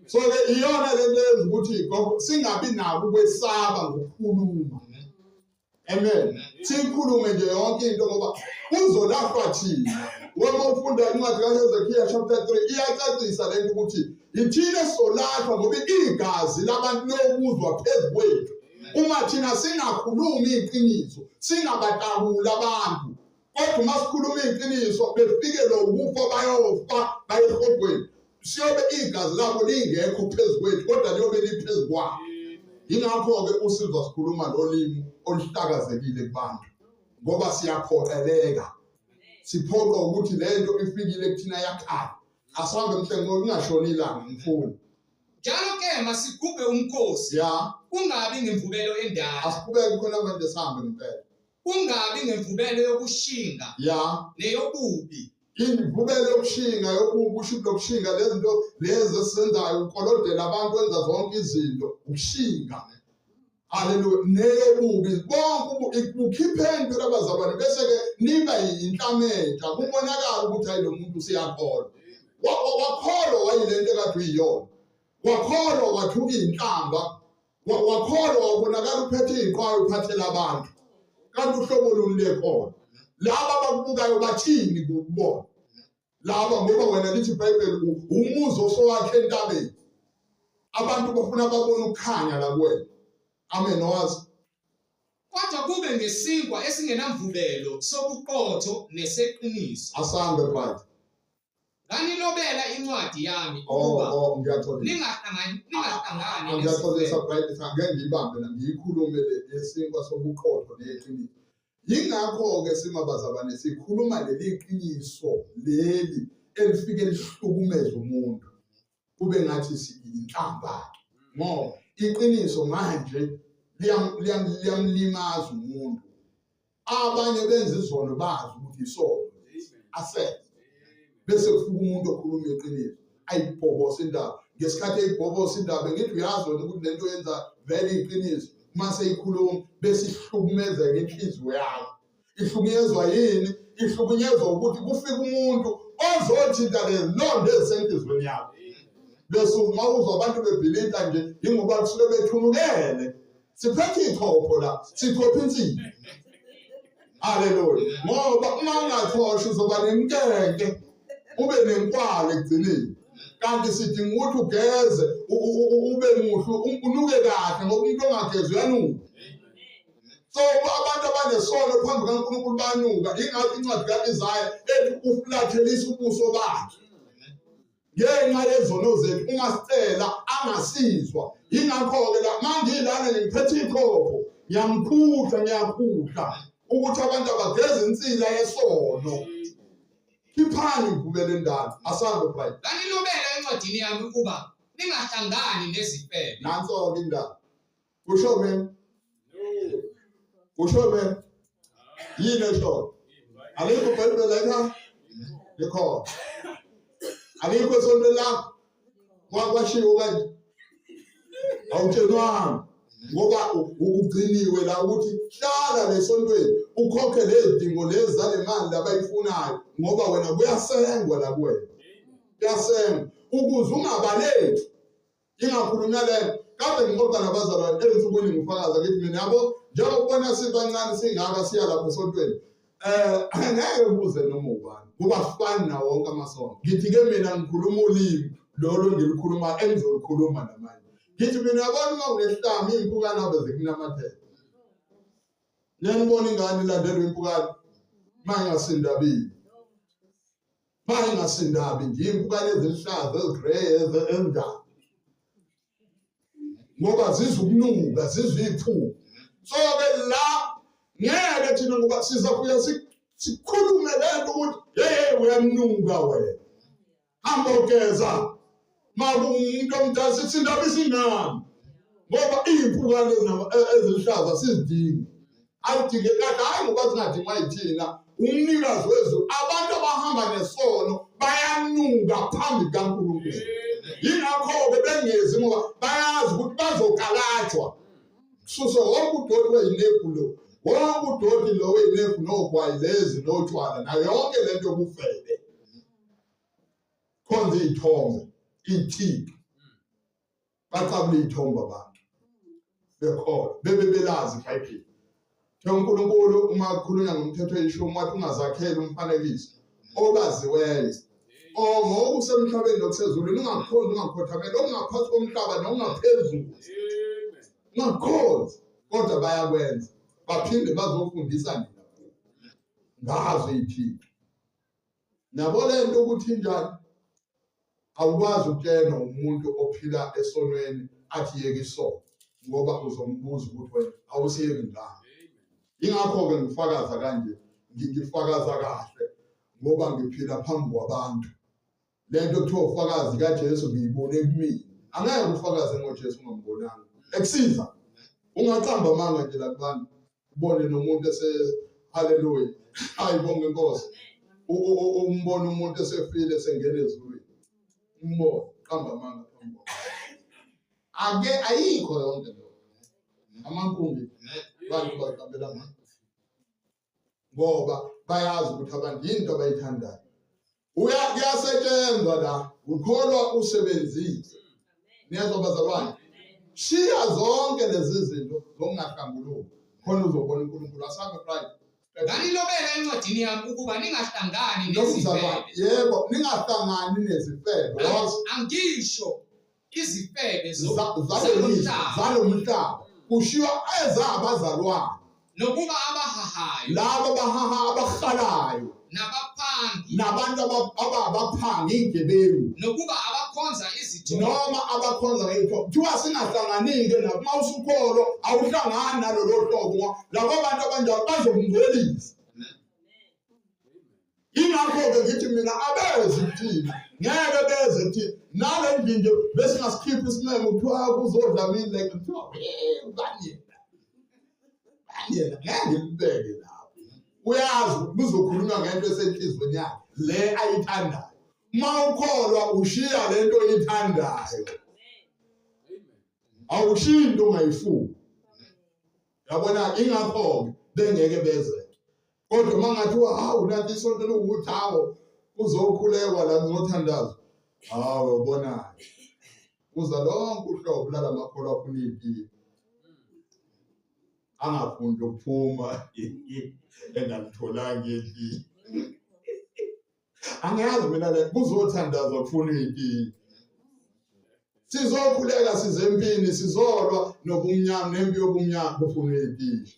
So ke iyona lento eyenza ukuthi gogo singabi nako ukwesaba ngokukhuluma. Amen. Sikhulume nje yonke into ngoba kuzolahlwa thina. Uma ufunda incwadi kaHezekiya chapter 3 iyacacisa lento ukuthi ithina solahlwa ngoba igazi labantu liyobuzwa phezu kwethu. Uma thina singakhulumi iqiniso, singabatakuli abantu. Kodwa uma sikhuluma iqiniso befikelwe ukufa bayofa baye esihogweni. Siyobe igazi labo lingekho phezu kwethu kodwa liyobe liphezu kwabo. Yingakho-ke usizwa sikhuluma lolimi oluhlakazekile kubantu ngoba siyaphoqeleka. Siphoqwa ukuthi le nto ifikile kuthina yakhala. Asihambe mhlengo kungashoni ilanga ngifuni. Njalo ke masigubhe umkhosi. Ya. Kungabi ngemvubelo endala. Asiqhubeke khona manje sihambe ngempela. Kungabi ngemvubelo yokushinga ya neyobubi. Imvubelo yokushinga yokubi usho lokushinga lezinto lezi esizenzayo ukolodela abantu wenza zonke izinto ukushinga. Haleluya neyobubi bonke bukhipheni phela abazalwane bese ke niba yinhlamentsha kubonakala ukuthi hayi lo muntu usiyakholwa. Wakholwa wayilento ekade uyiyona. Wakholwa wathuka inhlamba Wakholwa wabonakala uphethe iziqwayi uphathela abantu. Kanti uhlobo luni lekhona. Laba abakubukayo bathini kubona? Laba ngoba wena lithi iBhayibheli umuzi osowakhe entabeni. Abantu bafuna babone ukukhanya la kuwena. Amen wazi. Kodwa kube ngesinkwa esingenamvubelo sobuqotho neseqiniso. Asambe bright. Nganilobela incwadi yami Oh, ukuba oh, ngiyaxolisa. ningahlangani ningahlangani Ngiyaxolisa nesifebe. Bright, angeke ngiyibambe la ngiyikhulume le yesinkwa sobuqotho neqiniso. Yingakho-ke simabazalwane sikhuluma leli qiniso leli elifike lihlukumeze umuntu kube ngathi siyinhlamba-ke ngoba iqiniso manje liyamlimaza umuntu. Abanye benza izono bazi ukuthi isono asenze bese kufika umuntu okhuluma iqiniso ayibhobose indaba ngesikhathi eyibhobosa indaba ngithi uyazi wena ukuthi lento yenza vele iqiniso uma seyikhuluma bese ihlukumezeka inhliziyo yakho ihlukunyezwa yini ihlukunyezwa ukuthi kufika umuntu ozothinta lezilonda ezisenhliziyweni yakho bese uma uzwa abantu bebhilita nje yingoba kusuke bethunukele Siphethe ichopho la, sichopha insini. Haleluya. Ngoba uma ungathosha uzoba nenkenke, ube nenkwala ekugcineni. Kanti sidinga ukuthi ugeze, ube muhle, unuke kahle ngoba umuntu ongagezi uyanuka. So abantu abanesono phambi kaNkulunkulu banuka. Ingakho incwadi ka-Isaya ethi ufulathelisa ubuso bakhe. ngenxa yezono zethu uma sicela angasizwa yingakho-ke la mangilana ngiphethe ikhopho ngiyamkhutha ngiyakhutha ukuthi abantu abageze insila yesono khiphani imvubelo endala asambe bright Nganilobela encwadini yami ukuba ningahlangani nezifebe. Nanso-ke indaba Kusho mina. Kusho mina. Yini esho? Alikho iBhayibheli la ekhaya? Likhona. Alikho esontweni lakho? Kwashiwo kanje. Awutshelwanga ngoba ugciniwe la ukuthi hlala lesontweni ukhokhe lezidingo lezi zale mali labayifunayo ngoba wena kuyasengwa la kuwena. Kuyasengwa ukuze ungabaleki Ingakhulunywa lento. Kade ngixoxa nabazalwane ezinsukwini ngifakaza ngithi mina yabo njengokubona sibancane singaka siya lapha esontweni. Eh ngeke kuze noma ubani kuba fani nawo wonke amasonto. Ngithi ke mina ngikhuluma ulimi lolo ngilikhuluma engizolikhuluma namanje. Ngithi mina yabona uma unesihlama iy'mpukane ave zikunamathela. Niyangibona ingane ilandelwa impukane uma ingasindabile. Bayingasindabi nje impukane eziluhlaza ezigrey ezinjani ngoba zizwa ukunuka zizwa iphunga so ke la ngeke thina ngoba sizafika sikhulume lento ukuthi hey uyanuka wena hamba ugeza makuwumuntu omdala sithi indaba isingami ngoba iy'mpukane eziluhlaza sizidinga azidinge kade hhayi ngoba zingadingwa yithina umnikazi wezulu abantu abahamba nesono bayanuka phambi kukaNkulunkulu yingakho-ke bengezi ngoba bayazi ukuthi bazokalajwa kususe wonke udoti weyinefu lo wonke udoti lo weyinefu nogwayi lezi notshwala nayo yonke le nto yobufebe khonza iy'thombe iy'thixo baqabula iy'thombe abantu bekholwa bebe belazi ibhayibheli uNkulunkulu uma kukhulunywa ngomthetho eyishumi wathi ungazakheli umfanekiso obaziweyo ngokusemhlabeni nokusezulwini ungakhonzi ungakhothameli okungaphansi komhlaba nokungaphezulu ungakhonzi kodwa bayakwenza baphinde bazofundisa nina ngazo iy'thixo Nabo lento ukuthi injani awukwazi ukutshelwa umuntu ophila esonweni athi yeka isono ngoba uzombuza ukuthi wena awusiyeki ngani. Ingakho-ke ngifakaza kanje ngifakaza kahle ngoba ngiphila phambi kwabantu. Le nto kuthiwa ufakazi kaJesu ngiyibone kumina. Angeke ufakaze ngoJesu ungambonanga. Ekusiza ungaqamba amanga nje la kubantu ubone nomuntu ese haleluya hayi bonke inkosi. Umbona umuntu esefile sengena ezulwini, umbona qamba amanga phambi kwakho. Ake ayikho yonke leyo amankumbi bantu baqambela amanga ngoba bayazi ukuthi abantu yinto abayithandayo. Uya kuyasetshenzwa la, ukholwa usebenzile. Niyezwa bazalwane? Shiya zonke lezi zinto zokungahlambuluki khona uzobona uNkulunkulu. Asambe Pride. Nganilobela encwadini yami ukuba ningahlangani nezifebe. Yebo, ningahlangani nezifebe. Angisho izifebe zalomhlaba kushiywa ezabazalwane nokuba abahahayo labo abahaha abahalayo nabaphangi nabantu ababaphangi igebengu nokuba abakhonza izithombe noma abakhonza ngeyithombe kuthiwa singahlanganike nabo uma usukholwa awuhlangani nalolo hlobo ngoba labo bantu abanjalo bazokungcolisa. Yingakho-ke ngithi mina abeze kuthina, ngeke beze kuthina. Nale ndlu nje besingasikhiphi isimemo kuthiwa ah, kuzodlamini like kuthiwa ubani yena? Ubani yena? Ngeke ngilibeke lapho. Uyazi kuzokhulunywa ngento esenhlizweni yakhe le ayithandayo. Uma ukholwa ushiya le nto oyithandayo. Awushiyi into ongayifuni. Yabona ingakho-ke bengeke beze. Kodwa uma ngathiwa hawu nanti isonto lokuthi hawo kuzokhulekwa la kuzothandazwa. Hawu ubona kuza lonke uhlobo lalamakholwa afuna iy'mpilo angafundi ukuphuma engalitholanga endlini. Angiyazi mina le kuzothandazwa kufuna iy'mpilo. Sizokhuleka sizempini sizolwa nobumnyama nempi yobumnyama kufuna iy'mpilo.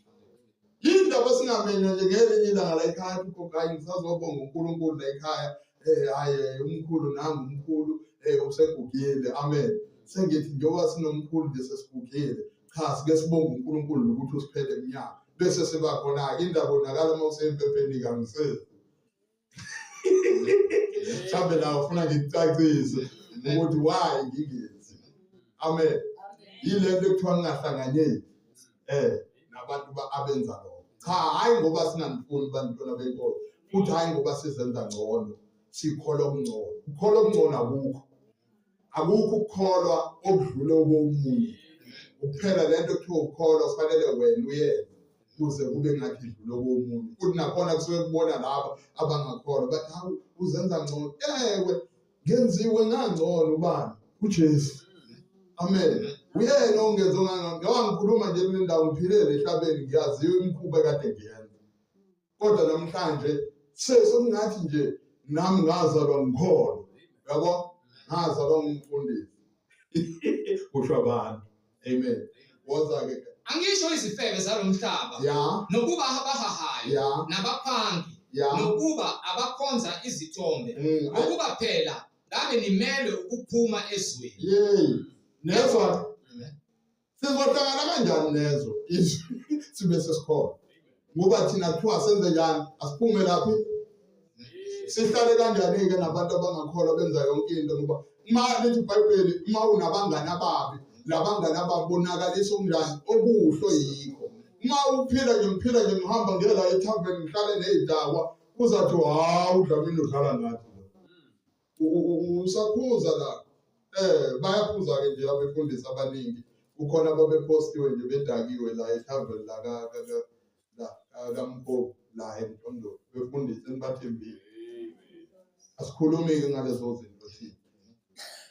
Yindaba singamenywa nje ngelinye ilanga la ekhaya ugogo hayi ngisazobonga uNkulunkulu la ekhaya eh hayi umkhulu nangu umkhulu eh usegugile amen. Sengithi njengoba sinomkhulu nje sesigugile cha sike sibonge uNkulunkulu nokuthi usiphele iminyaka bese siba khona-ke indaba onakala uma usemphepheni kangisezi mhlawumbe la ufuna ngikucacise ukuthi why ngingenzi amen yile nto ekuthiwa ngingahlanganyeli eh nabantu abenza lokho cha hayi ngoba singanifuni bantwana benkolo futhi hayi ngoba sizenza ngcono sikholwa okungcono ukukholwa okungcono akukho akukho ukukholwa okudlule okomunye ukuphela lento ekuthiwa ukukholwa kufanele wena uyenze kuze kube ngathi idlule okomunye futhi nakhona kusuke kubona laba abangakholwa bathi hawu uzenza ngcono ewe ngenziwe ngangcono ubani uJesu amen uyena ongenze ngangcono ngoba ngikhuluma nje kule ndawo ngiphilele ehlabeni ngiyaziwa imikhuba ekade ngiyenza kodwa namhlanje sesokungathi nje nami ngazalwa ngikholwa yabo ngazalwa ngumfundisi kusho abantu amen woza ke angisho izifebe zalomhlaba ya nokuba abahahayo ya nabaphangi ya nokuba abakhonza izithombe ngokuba phela ngabe nimelwe ukuphuma ezweni yey nezwa Sizohlangana kanjani nezwe izwe sibe sesikhona? Ngoba thina kuthiwa senze njani? Asiphume laphi? Sihlale kanjani-ke nabantu abangakholwa benza yonke into ngoba uma lithi iBhayibheli uma unabangani ababi labangani ababi bonakalisa okunjani okuhle yikho. Uma uphila nje ngiphila nje ngihamba ngiye la ethaveni ngihlale ney'dakwa kuzathiwa hawu uDlamini udlala ngathi lo. Usaphuza la eh bayaphuza ke nje abefundisi abaningi kukhona ababephostiwe nje bedakiwe la ethaveni la ka la kaMkhovu la eMtondolo befundisi enibathembile asikhulumi ke ngalezo zinto thina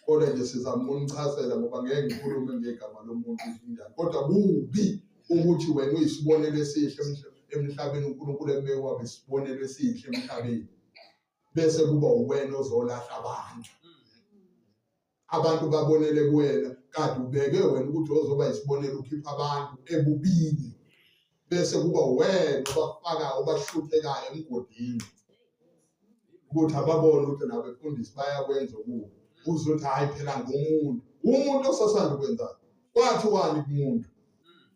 kodwa nje sizama ukunichazela ngoba ngeke ngikhulume ngegama lomuntu njani kodwa kubi ukuthi wena uyisibonelo esihle emhlabeni uNkulunkulu ekubeke wabe isibonelo esihle emhlabeni bese kuba uwena ozolahla abantu abantu babonele kuwena kade ubeke wena ukuthi ozoba isibonelo ukhipha abantu ebubini bese kuba wena obafakayo obashuthekayo emgodini ukuthi ababone ukuthi nabefundisi bayakwenza okubi uzothi hayi phela ngumuntu umuntu osasanda ukwenzani kwathiwani kumuntu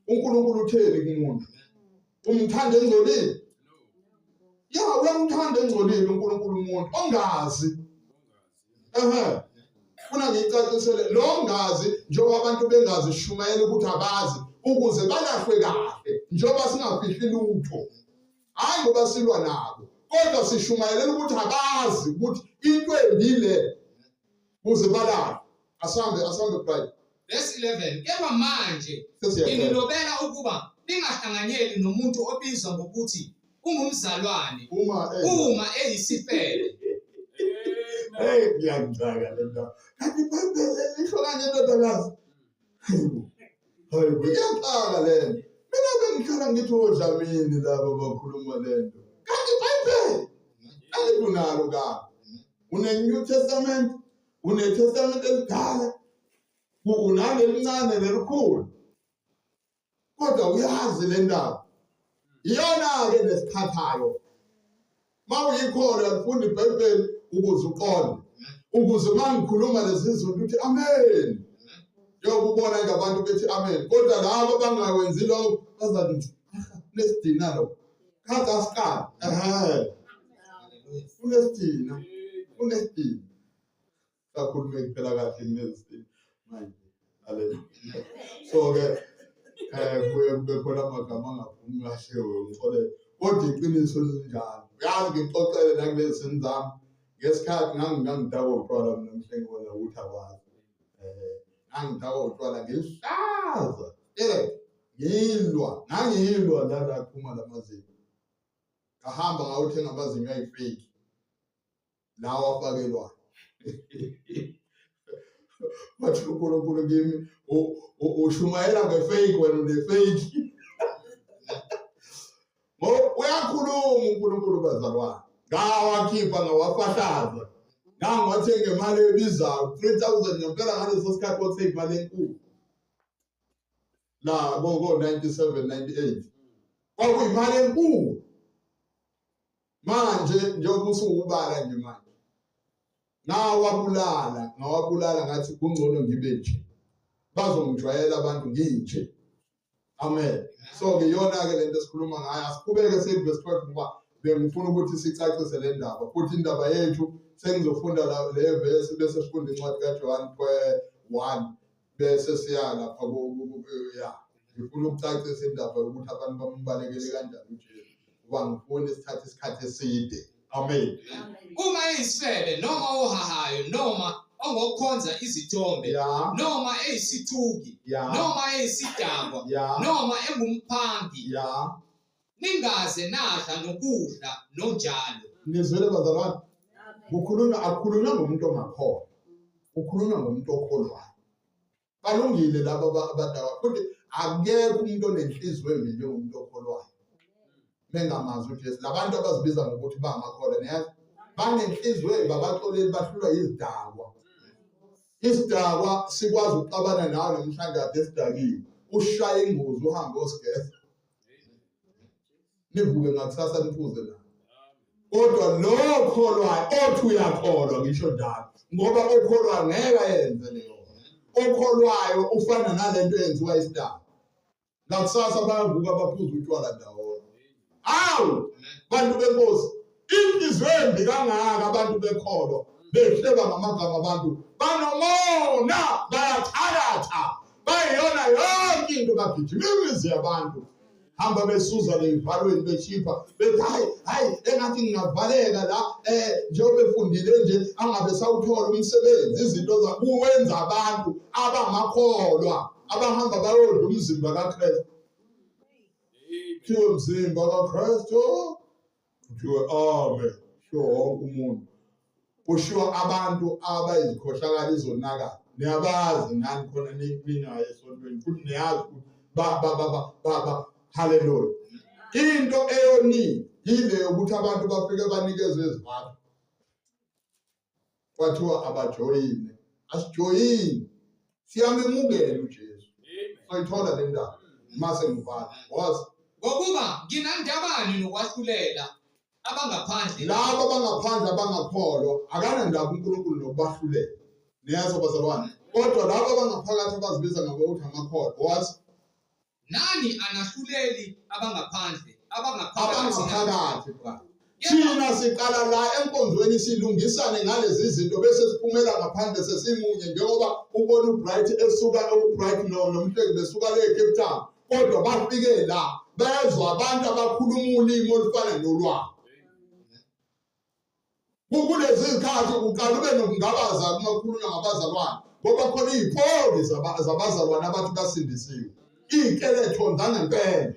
uNkulunkulu utheni kumuntu umthanda engcolile ya uyamthanda engcolile uNkulunkulu umuntu ongazi ehe funa ngiyicacisele lo ngazi njengoba abantu bengazi shumayela ukuthi abazi ukuze balahlwe kahle njengoba singafihli lutho hayi ngoba silwa nabo Kodwa sishumayelela ukuthi abazi ukuthi into embi le kuze balale. Asambe asambe Bright. Verse 11 Kepha manje Sesiyaqeda. nginilobela ukuba ningahlanganyeli nomuntu obizwa ngokuthi ungumzalwane Uma eh uma eyisifebe. Hey ngiyangixaka le ndaba. Kanti iBhayibheli lisho kanje ndodakazi. Hayibo. Hayibo iyaxaka le nto. Mina bengikhala ngithi odlamini laba bakhuluma le nto. Kanti iBhayibheli alikunalo kabi. Une-New Testament, une-Testament elidala, unalelincane nelikhulu. Kodwa uyazi le ndaba. Iyona-ke nesikhathayo. Uma uyikholwa lifunda iBhayibheli ukuze uqonde. Ukuze uma ngikhuluma lezi zinto uthi amen. Njengoba ubona nje abantu bethi amen. Kodwa labo abangawenzi lokho bazathi "Ah, unesidina lo. Kade asiqala. Ehhe. Unesidina. Unesidina. Sakhulume kuphela kahle kunesidina manje. Haleluya. So ke kuye kube khona amagama angaphumi kahle ngixolele. Kodwa iqiniso linjalo. Uyazi ngixoxele nakulezi zini zami ngesikhathi ngangidakwa utshwala mina mhle ngibona ukuthi akwazi. Ngangidakwa utshwala ngihlaza. Ngilwa, ngangilwa lana kuphuma lamazinyo. Ngahamba ngayothenga amazinyo ayifake. Lawa afakelwayo. Wathi uNkulunkulu kimi ushumayela ngefake wena unefake. Ngoba uyakhuluma uNkulunkulu bazalwane. Ngawakhipha ngawafahlaza. Ngangiwathenga imali ebizayo 3000 ngempela ngaleso sikhathi kwakuthenga imali enkulu. La ko 97 98. Kwakuyimali enkulu. Manje njengoba usuwubala nje manje. Ngawabulala, ngawabulala ngathi kungcono ngibe nje. Bazongijwayela abantu nginje. Amen. So ke iyona ke lento esikhuluma ngayo. Asiqhubeke siye verse 12 ngoba bengifuna ukuthi sicacise le ndaba. Futhi indaba yethu sengizofunda le verse bese sifunda incwadi kaJohn 1 bese siya lapha ya. Ngifuna ukucacisa indaba yokuthi abantu bambalekele kanjani uJesu. Ngoba ngifuna isithathe isikhathi eside. Amen. Uma eyisifebe noma ohahayo noma ongokhonza izithombe noma eyisithuki noma eyisidakwa noma engumphangi ningaze nadla nokudla nonjalo. Nizwele bazalwane? Kukhulunywa akukhulunywa ngomuntu ongakholwa. Kukhulunywa ngomuntu okholwayo. Balungile laba abadakwa futhi akekho umuntu onenhliziyo embi njengomuntu okholwayo. Bengamazi uJesu. Labantu abazibiza ngokuthi bangamakholwa niyazi banenhliziyo embi abaxoleli bahlulwa yizidakwa. Isidakwa sikwazi ukuxabana nawe namhlanje kade sidakiwe. Ushaye ingozi uhambe osigeza. Nivuke ngakusasa niphuze naye. Kodwa lo okholwayo othi uyakholwa ngisho njalo ngoba okholwayo ngeke ayenze leyo. Okholwayo ufana nalento eyenziwa isidakwa. Ngakusasa bayavuka baphuza utshwala ndawonye. Awu bantu benkosi, inhliziyo embi kangaka abantu bekholwa behleba ngamagama abantu banomona bayathakatha bayiyona yonke into bagijima imizi yabantu hamba besuza leyivalweni beshipha bethi hayi hayi engathi ngingavaleka la njengoba efundile nje angabe sawuthola umsebenzi. Izinto zakuwenza abantu abangamakholwa abahamba bayodla umzimba kaKristu. Kuthiwe umzimba kaKristu, kuthiwe amen, kushiwo wonke umuntu. Kushiwo abantu abayizikhohlakala izonakala. Niyabazi nani khona ningaye esontweni futhi niyazi ukuthi ba ba ba ba ba haleluya. Into eyonile yile yokuthi abantu bafike banikezwe izivalo. Kwathiwa abajoyine. Asijoyini. Siyamemukela uJesu. Soyithola le ndaba mase ngivala. Wazi ngokuba nginandabani nokwahlulela abangaphandle. Labo abangaphandle abangakholwa akanandaba uNkulunkulu nokubahlulela. Niyazi bazalwane. Kodwa labo abangaphakathi abazibiza ngokuthi amakholwa. Wazi nani anahluleli abangaphandle abangaphakathi bra. Thina siqala la enkonzweni silungisane ngalezi zinto bese siphumela ngaphandle sesimunye njengoba ubona uBright esuka uBright noMhleki besuka le Cape Town kodwa bafike la bezwa abantu abakhuluma ulimi olufana nolwabo. Kulezi zikhathi uqala ube nokungabaza uma kukhulunywa ngabazalwane ngoba khona iy'poli zabazalwane abathi basindisiwe, iy'nkeletho zangempela.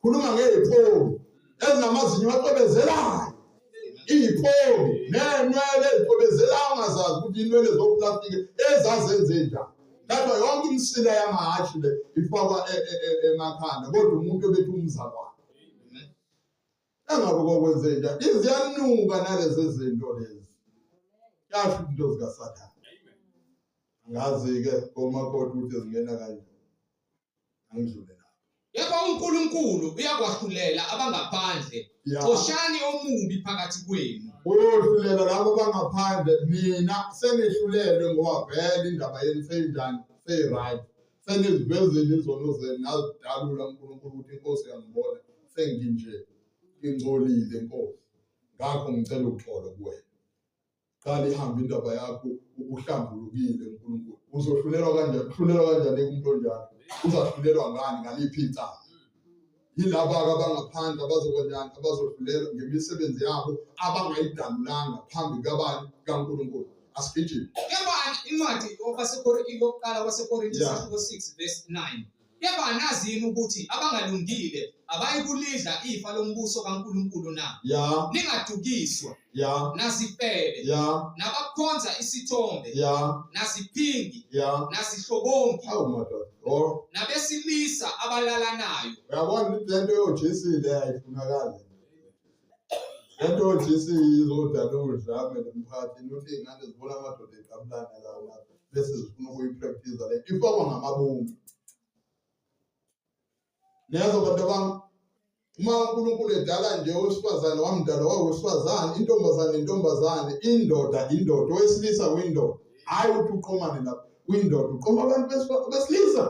Khuluma ngey'poli ezinamazinyo acwebezelayo, iy'poli ney'nwele ezicwebezelayo ongazazi ukuthi iy'nwele zoplastiki ezazenze njani. Kodwa yonke imisila yamahhashi le ifakwa e, e, e, emakhanda kodwa umuntu ebethi umzalwane. Engabe kwakwenze njani? Iziyanuka nalezi zinto lezi. Yasho into zikaSathane. Angazi-ke komakoti ukuthi zingena kanjani. Angidlule lapho. Kepha uNkulunkulu uyakwahlulela abangaphandle. Ya. Xoshani omubi phakathi kwenu. Uyohlulela labo bangaphandle mina senihlulelwe ngoba vele indaba yenu seyinjani seyi-right senizivezile izono zenu nazidalula uNkulunkulu ukuthi inkosi yangibona senginje ngingcolile nkosi ngakho ngicela uxolo kuwena qala ihambe indaba yakho uhlambulukile uNkulunkulu uzohlulelwa kanjani uhlulelwa kanjani umuntu onjalo uzahlulelwa ngani ngaliphi icala yilaba-ke abangaphandle abazokwenjani abazohlulelwa ngemisebenzi yabo abangayidalulanga phambi kabani kaNkulunkulu asigijime Kepha incwadi yokuqala kwaseKorinte sahluko 6 verse 9 Kepha anazi yini ukuthi abangalungile abayikulidla ifa lombuso kaNkulunkulu na? Ya. Ningadukiswa. Ya. Nazifebe. Ya. Nabakhonza isithombe. Ya. Naziphingi. Ya. Nazihlobongi. Awu madoda. Oh. Nabesilisa abalalanayo. Uyabona le nto yojesi le ayifunakali. Le nto yojesi izodala udlame lemphakathini uthi iy'ngane zibona amadoda eqabulana la bese zifuna ukuyipractice le ifakwa ngamabomu. Niyazwa bantu bami, uma uNkulunkulu edala nje owesifazane wamdala wawesifazane, intombazane intombazane, indoda indoda, owesilisa windoda. Hhayi ukuthi uqomane lapho, windoda uqoma abantu besilisa.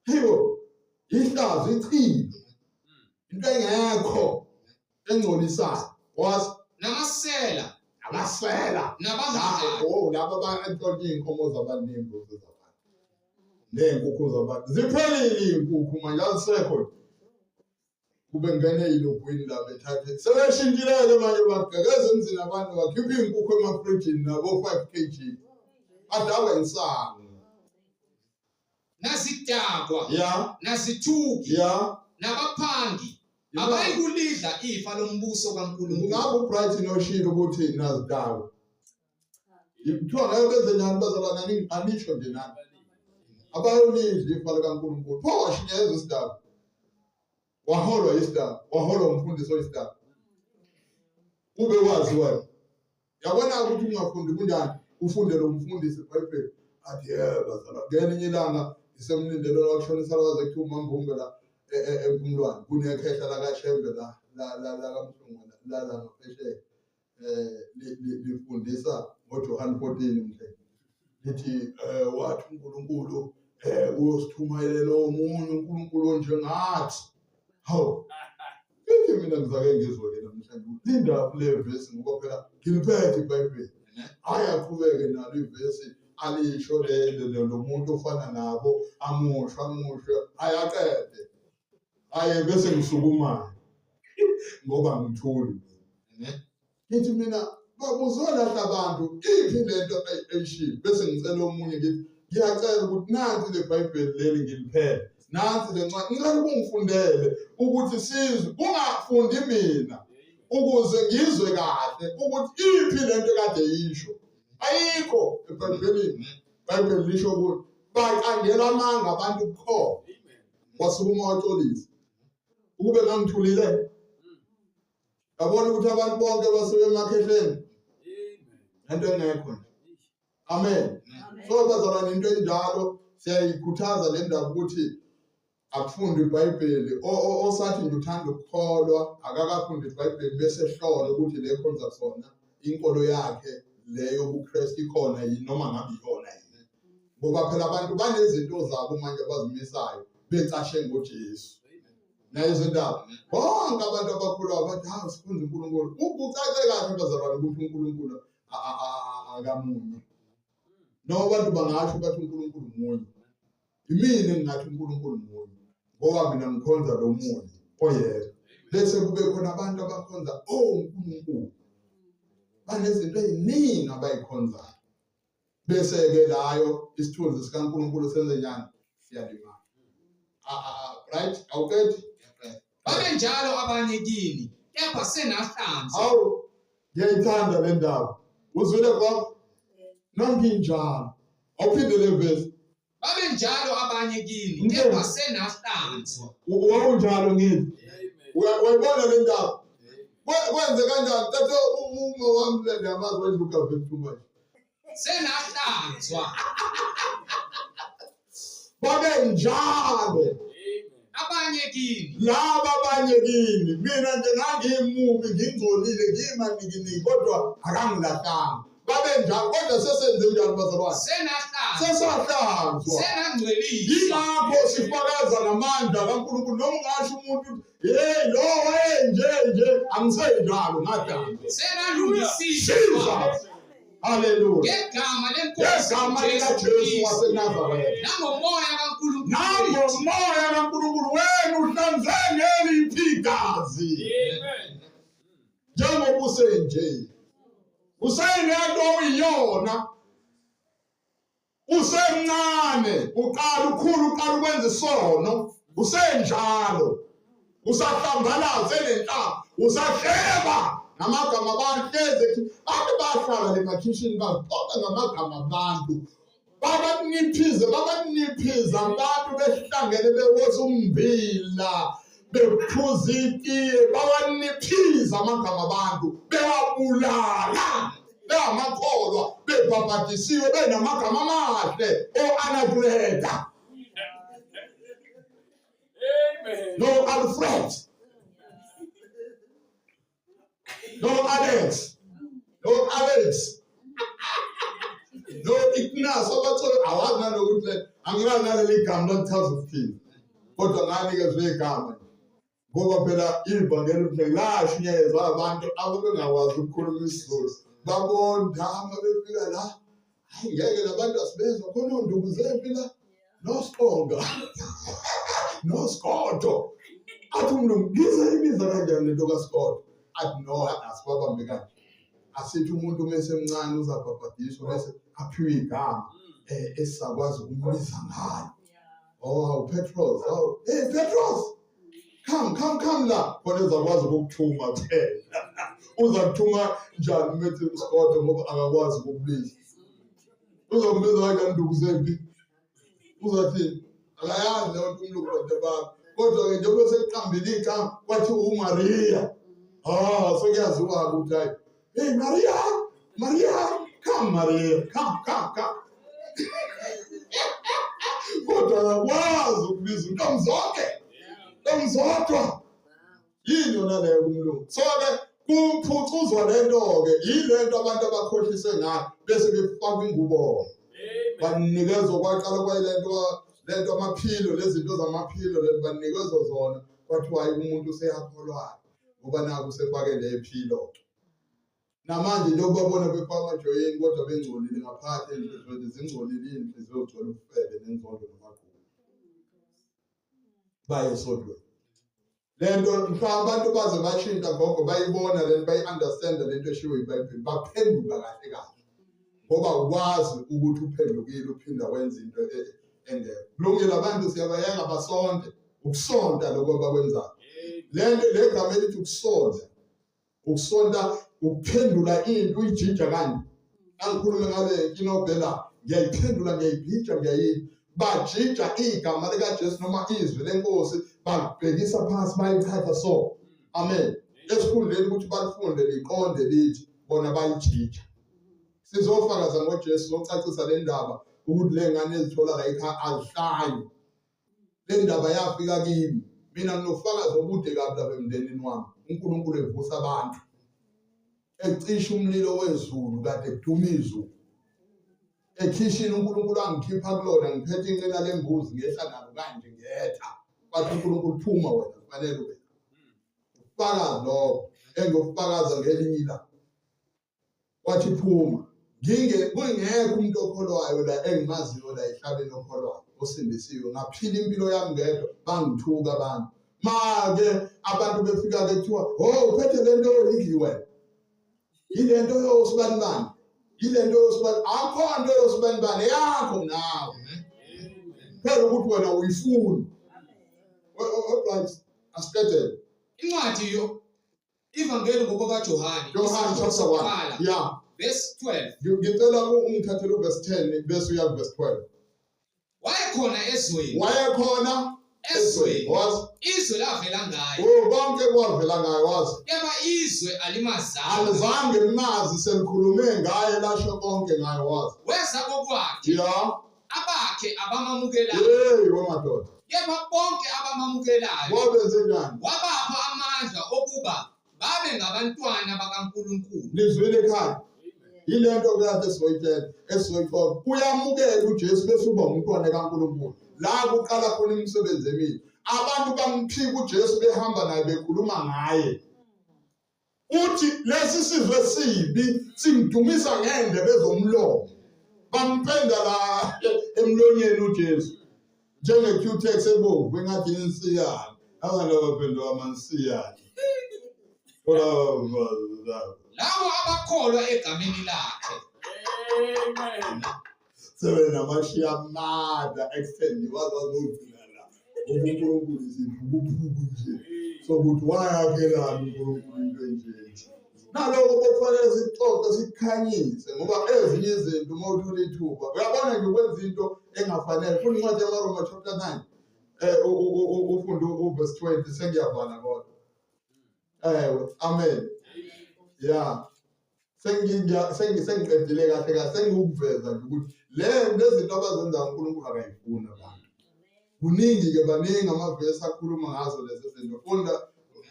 Hayibo, ihlazo ichilo. Into engekho engcolisayo. Wazi namasela amasela nabahahabi oh laba bantshontsha iy'nkomo zabantu ney'mbuzi zabantu ney'nkukhu zabantu ziphelile iy'nkukhu manje azisekho kube ngene yilogwini la bethathe sebeshintshileke manje bagqekeza emzini abantu bakhipha iy'nkukhu emafrijini nabo-5 kg badakwe insangu nazidakwa ya nazithuki ya nabaphangi abayikulidla ifa lombuso kaNkulunkulu. Ngabe uBrighton oshilo ukuthi nazidakwa kuthiwa ngeke benze njani bazalwane anisho nje nani abayolidla ifa likaNkulunkulu pho washinyezwa isidakwa waholwa isidakwa waholwa umfundisi oyisidakwa ube wazi wena Yabona ukuthi ungafundi kunjani ufunde lo mfundisi iBhayibheli athi yebo bazalwane ngelinye ilanga ngisemlindelo wakushona isalawazi ekuthiwa uMambumbe la e, e, eMpumlwane kunekhehla lakaShembe la la la lakaMhlungu la la ngaphesheya eh lifundisa ngoJohn 14 mhle lithi eh wathi uNkulunkulu eh uyosithumelela omunye uNkulunkulu onjengathi hawu Ithi mina ngizake ngizwe-ke namhlanje ukuthi indaba le vesi ngoba phela ngiliphethe iBhayibheli. Hhayi aqhubeke nalo ivesi alisho lelo lo muntu ofana nabo amusho amusho hhayi aqede. Hhayi bese ngisukumayo ngoba ngithuli. Ngithi mina bakuzolahla abantu iphi lento eyishilo bese ngicela omunye ngithi ngiyacela ukuthi nansi le Bhayibheli leli ngiliphethe nansi le ncwadi ngicela ukungifundele ukuthi sizwe ungafundi mina ukuze ngizwe kahle ukuthi iphi lento kade yisho ayikho eBhayibhelini iBhayibheli lisho ukuthi baqandela amanga abantu kukhona wasukuma waxolisa ukube ngangithulile Yabona ukuthi abantu bonke basuke emakhehleni. Lento engekho nje. Amen. So bazalwane into enjalo siyayikhuthaza le ndaba ukuthi akufunde iBhayibheli osathi nje uthanda ukukholwa akakafundi iBhayibheli bese ehlola ukuthi le khonza sona inkolo yakhe leyo buKristu ikhona yini noma ngabe iyona yini ngoba phela abantu banezinto zabo manje abazimisayo becashe ngoJesu Nayizo indaba. Bonke abantu abakhulayo bathi hawu sikhonza uNkulunkulu. Kucace kahle bazalwane ukuthi uNkulunkulu akamunye. Noma abantu bangasho bathi uNkulunkulu munye. Yimina engingathi uNkulunkulu munye ngoba mina ngikhonza lo munye oyedwa. Bese kube khona abantu abakhonza onkulunkulu. Banezinto eziningi abayikhonzayo. Bese-ke layo isithunzi sikaNkulunkulu senze njani? Siyalimala. Right? Awuqedi? Babenjalo abanye kini, kepha senahlanzwa. Hawu, ngiyayithanda le ndaba. Uzwile gogo? Nanginjalo. Awuphinde le verse. Babenjalo abanye kini, kepha senahlanzwa. Wawunjalo ngithi. Wayibona le ndaba? Kwenze kanjani? Thatha uma wami le ndiyamazi wayidluka vele too much. Senahlanzwa. Babenjalo. Abanye kini. Laba abanye kini. Mina nje ngangimubi, ngingcolile, ngimanikiniki kodwa akangilahlanga. Babenjalo kodwa sesenze njani bazalwane? Senahlanzwa. Sesahlanzwa. Senangcweliswa. Yingakho sifakaza ngamandla kaNkulunkulu noma ungasho umuntu ukuthi hey lo wayenje nje angisenjalo ngadala. Senalungisiswa. Jesus. Haleluya. Ngegama lenkosi Ngegama uJesu likaJesu Kristu. waseNazaretha. Nangomoya kaNkulunkulu. Nangomoya kaNkulunkulu wena uhlanze ngeliphi igazi? Njengoba usenje. Useyinento oyiyona. Usemncane, uqala ukhulu uqala ukwenza isono, usenjalo. Usahlambalaza enenhlamba, usahleba ngamagama abantu hleze abantu bahlala emakhishini baxoxa ngamagama abantu. Babaniphize, babaniphiza abantu behlangene bewoza ummbila, bephuza itiye, babaniphiza amagama abantu, bewabulala. Bengamakholwa, bebhabhadisiwe, benamagama amahle, o-Anagreta. Amen. No Alfred. No Alex. No Alex. No Ignas. Abathola awazi nanokuthi le anginalo naleli gama lokuchaza ukuthini. Kodwa nganikezwe igama. Ngoba phela ivangeli ukuthi lashunyayezwa abantu ababengakwazi ukukhuluma isiZulu. Babonda uma befika la, hayi ngeke labantu asibezwa khona onduku zempi la. Nosiqonga. Nosigodo. Athi umlungu ngize ibiza kanjani lento kaSigodo? Athi no, asibabambe kanje. Asithi umuntu uma esemncane uzabhabhadiswa bese aphiwe igama esisakwazi ukumbiza ngalo. Oh, Petros. Oh, hey Petros. Come, come, come la. Khona ezakwazi ukukuthuma phela. Uzakuthuma njani methi uSigodo ngoba akakwazi ukukubiza. Uzombiza kanjani nduku zempi? Uzathini? Akayazi leyo nto umlungu bantu bami. Kodwa-ke njengoba sekuqambile igama kwathi uMaria. Ah, sekuyaziwa-ke ukuthi hayi. Hey Maria, Maria, come Maria, come, come, come. Kodwa akakwazi ukubiza intombi zonke. Ntombi zodwa. Yini yona leyo kumlungu? So-ke kuphucuzwa le nto-ke, yile nto abantu abakhohlise ngayo bese befakwa ingubo. Banikezwa kwaqala kwayilento lento amaphilo lezinto zamaphilo lezi banikezwa zona kwathiwa hayi umuntu useyakholwa ngoba naku usefake le philo. Namanje njengoba babona befaka amajoyini kodwa bengcolile ngaphakathi enhliziyweni zingcolile iy'nhliziyo zigcwele ubufebe nenzondo namagqubu. Baye esontweni. Lento mhlawumbe abantu baze bashintsha gogo bayibona lento bayi-understand lento eshiwo yiBhayibheli baphenduka kahle kahle. Ngoba ukwazi ukuthi uphendukile uphinda wenza into engekho. Kulungile abantu siyabayeka basonte. Ukusonta lokho abakwenzayo. Lento le gama elithi ukusonta. Ukusonta ukuphendula into uyijija kanje. Angikhulume ngale kinobhela ngiyayiphendula ngiyayibhija ngiyayini. Bajija igama likaJesu noma izwi lenkosi balibhekisa phansi bayichaza so. Amen. Esikhundleni ukuthi balifunde liqonde lithi bona balijija. Sizofakaza ngoJesu socacisa le ndaba ukuthi le ngane ezithola la ekhaya azihlanyi. Le ndaba yafika kimi. Mina nginofakazi obude kabi lapha emndenini wami. uNkulunkulu evusa abantu. Ecisha umlilo wezulu kade kuduma izulu. Ekhishini uNkulunkulu angikhipha kulona ngiphethe inqina lembuzi ngehla nalo kanje ngiyetha. Kwathi uNkulunkulu phuma wena kufanele ube. Ufakazi lokho engiyofakaza ngelinye ilanga. Wathi phuma. Kungekho umuntu okholwayo la engimaziyo la ehlabeni okholwayo osindisiwe. Ngaphila impilo yami ngedwa bangithuka abantu. Make abantu befika ke kuthiwa oh uphethe lento idliwe. Yilento yosibanibani, yilento yosibani, akho nto yosibanibani yakho nawe. Phela ukuthi wena uyifuni. Alright, asiqedele. Incwadi yo Ivangeli ngokukaJohane. Johan chapter 1. Yeah. Verse 12. Ngicela ungithathele uverse 10 bese uya kuverse 12. Wayekhona ezweni. Wayekhona ezweni. Was izwe lavela ngaye. Oh, konke kwavela ngaye wazi. Kepha izwe alimazanga. Alizange limazi selikhulume ngaye lasho konke ngaye wazi. Weza kokwakhe. Yeah. Abakhe abamamukelayo. Hey, wemadoda. Kepha bonke abamamukelayo. Wabenze njani? Wabapha amandla okuba babe ngabantwana bakaNkulunkulu. Nizwile ekhaya. Yile nto kade sizoyitshela esizoyixoxa. Uyamukela uJesu bese uba umntwana kaNkulunkulu. La kuqala khona imisebenzi emibi. Abantu bamphika uJesu behamba naye bekhuluma ngaye. Uthi lesi sizwe sibi singidumisa ngendebe zomlomo. Bampenda la emlonyeni uJesu. Njenge-Q-Tex ebomvu engathi insiyane. Abantu abaphendula amansiyane. Labo abakholwa egameni lakhe. Amen. Sebenamashiya amada extend waze wazogcina la. Ngoba uNkulunkulu isiphukuphuku nje. Sokuthi wayakhelani uNkulunkulu into enje. Naloko bekufanele sixoxe sikhanyise ngoba ezinye izinto uma uthola ithuba uyabona nje ukwenza into engafanele. Funda incwadi yamaRoma chapter 9. Ufunde uverse 20 sengiyavala kodwa. Ewe, amen. Yeah. Sengiqedile kahle kahle sengikuveza nje ukuthi le lezinto abazenza uNkulunkulu akayifuni abantu. Kuningi ke baningi amavesi akhuluma ngazo lezi zinto. Funda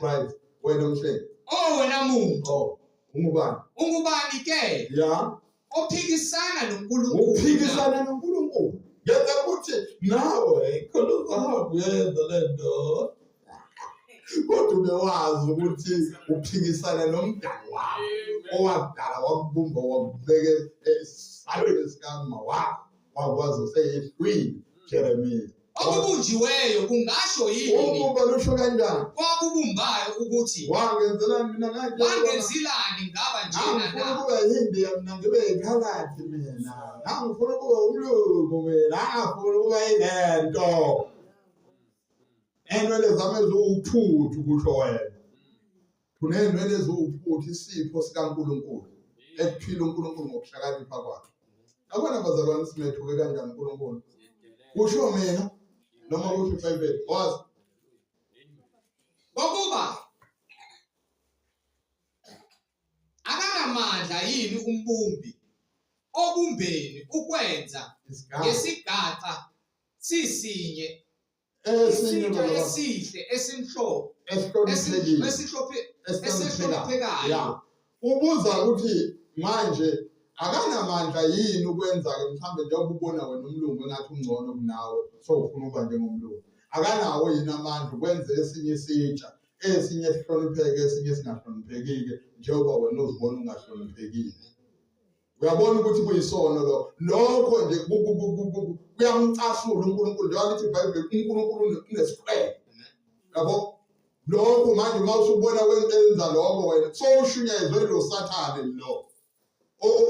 right wena mhlengi. Oh wena muntu. Oh, ungubani? Ungubani ke? Yeah. Ophikisana noNkulunkulu. Uphikisana noNkulunkulu. Ngenza ukuthi nawe khona uzohamba uyenza le nto. Kodwa ubewazi ukuthi uphikisana nomdali wakho owakudala wakubumba wakubeka esabelo sikama wakho wakwazi useyehlwini Jeremiya. Okubunjiweyo kungasho yini? Ubumba lusho kanjani? Kwakubumbayo ukuthi wangenzelani mina kanje? Wangenzelani ngaba njena na? Ngifuna ukuba yindiya mina ngibe yikhaladi mina. Ngangifuna ukuba umlungu mina, ngangifuna ukuba yilento. Enwele zami eziwuphuthu kusho wena. Unenwele eziwuphuthu isipho sikaNkulunkulu. Ekuphila uNkulunkulu ngokuhlakanipha kwakhe. Yabona bazalwane simethuke kanjani uNkulunkulu? Kusho mina noma kusho iBhayibheli. Wazi. Ngokuba akanamandla yini umbumbi obumbeni ukwenza ngesigaxa sisinye esihle esimhlophe esihloniphekayo. Ubuza ukuthi manje akanamandla yini ukwenza-ke mhlawumbe njengoba ubona wena umlungu engathi ungcono kunawe so ufuna ukuba njengomlungu akanawo yini amandla ukwenza esinye isitsha esinye esihlonipheke esinye esingahloniphekile njengoba wena uzibona ungahloniphekile. Uyabona ukuthi kuyisono lo lokho nje kuyamcasula uNkulunkulu njengoba lithi iBhayibheli uNkulunkulu unesikhwele yabo. Lokho manje uma usubona wenza lokho wena sowushunyayezwe lo sathane lo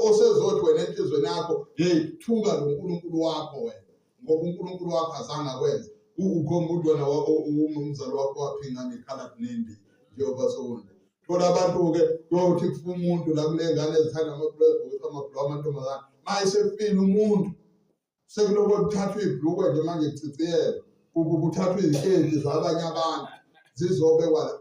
osezothi wena enhlizweni yakho hey thuka lo nkulunkulu wakho wena ngoba uNkulunkulu wakho azange akwenze ukhomba ukuthi wena umzali wakho waphinga ngekhaladi nembi njengoba sowunje. Thola abantu-ke kuyothi kufa umuntu la kule ngane ezithanda amabhulukwe amabhulukwe amantombazane uma esefile umuntu sekulokhu kuthathwa ibhlukwe nje manje kuciciyelwa kuthathwa iziketi zabanye abantu zizobekwa la.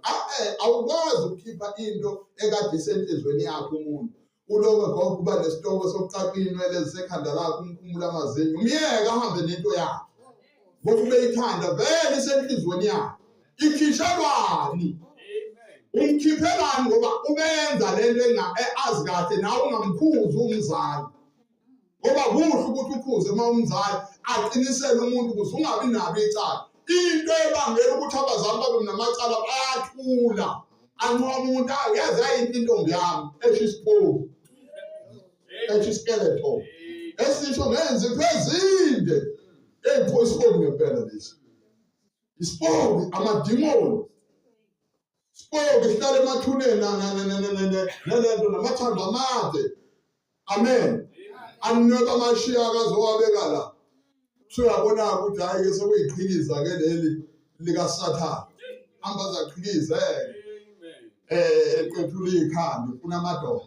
Awukwazi ukukhipha into ekade isenhlizweni yakho umuntu ulokhu egoga uba nesitoko sokuqaqa iy'nwele ezisekhanda lakho umkhumula amazinyo umyeke ahambe nento yakhe ngoba ubeyithanda vele isenhlizweni yakhe ikhishelwani umkhiphelani ngoba ubenza lento azi kahle nawe ungamkhuzi umzali ngoba kuhle ukuthi ukhuze uma umzali aqinisele umuntu ukuze ungabi nalo icala. Into ebangela ukuthi abazali babe namacala bayathula anqoma umuntu yaze yayinto intombi yami esho isiphofu esho iskeleton esisho ngenzipho ezinde eyipho isiphofu ngempela lesi isiphofu amadimoni. Sipoki sihlala emathuneni nalento namathambo amade. Amen. Anweba amashiya akazowabeka la. Usuyabona ukuthi hayi ke sekuyiqhikiza ke leli likaSathane. Hamba zaqhikize. Eh eqethula ikhanda ufuna amadoda.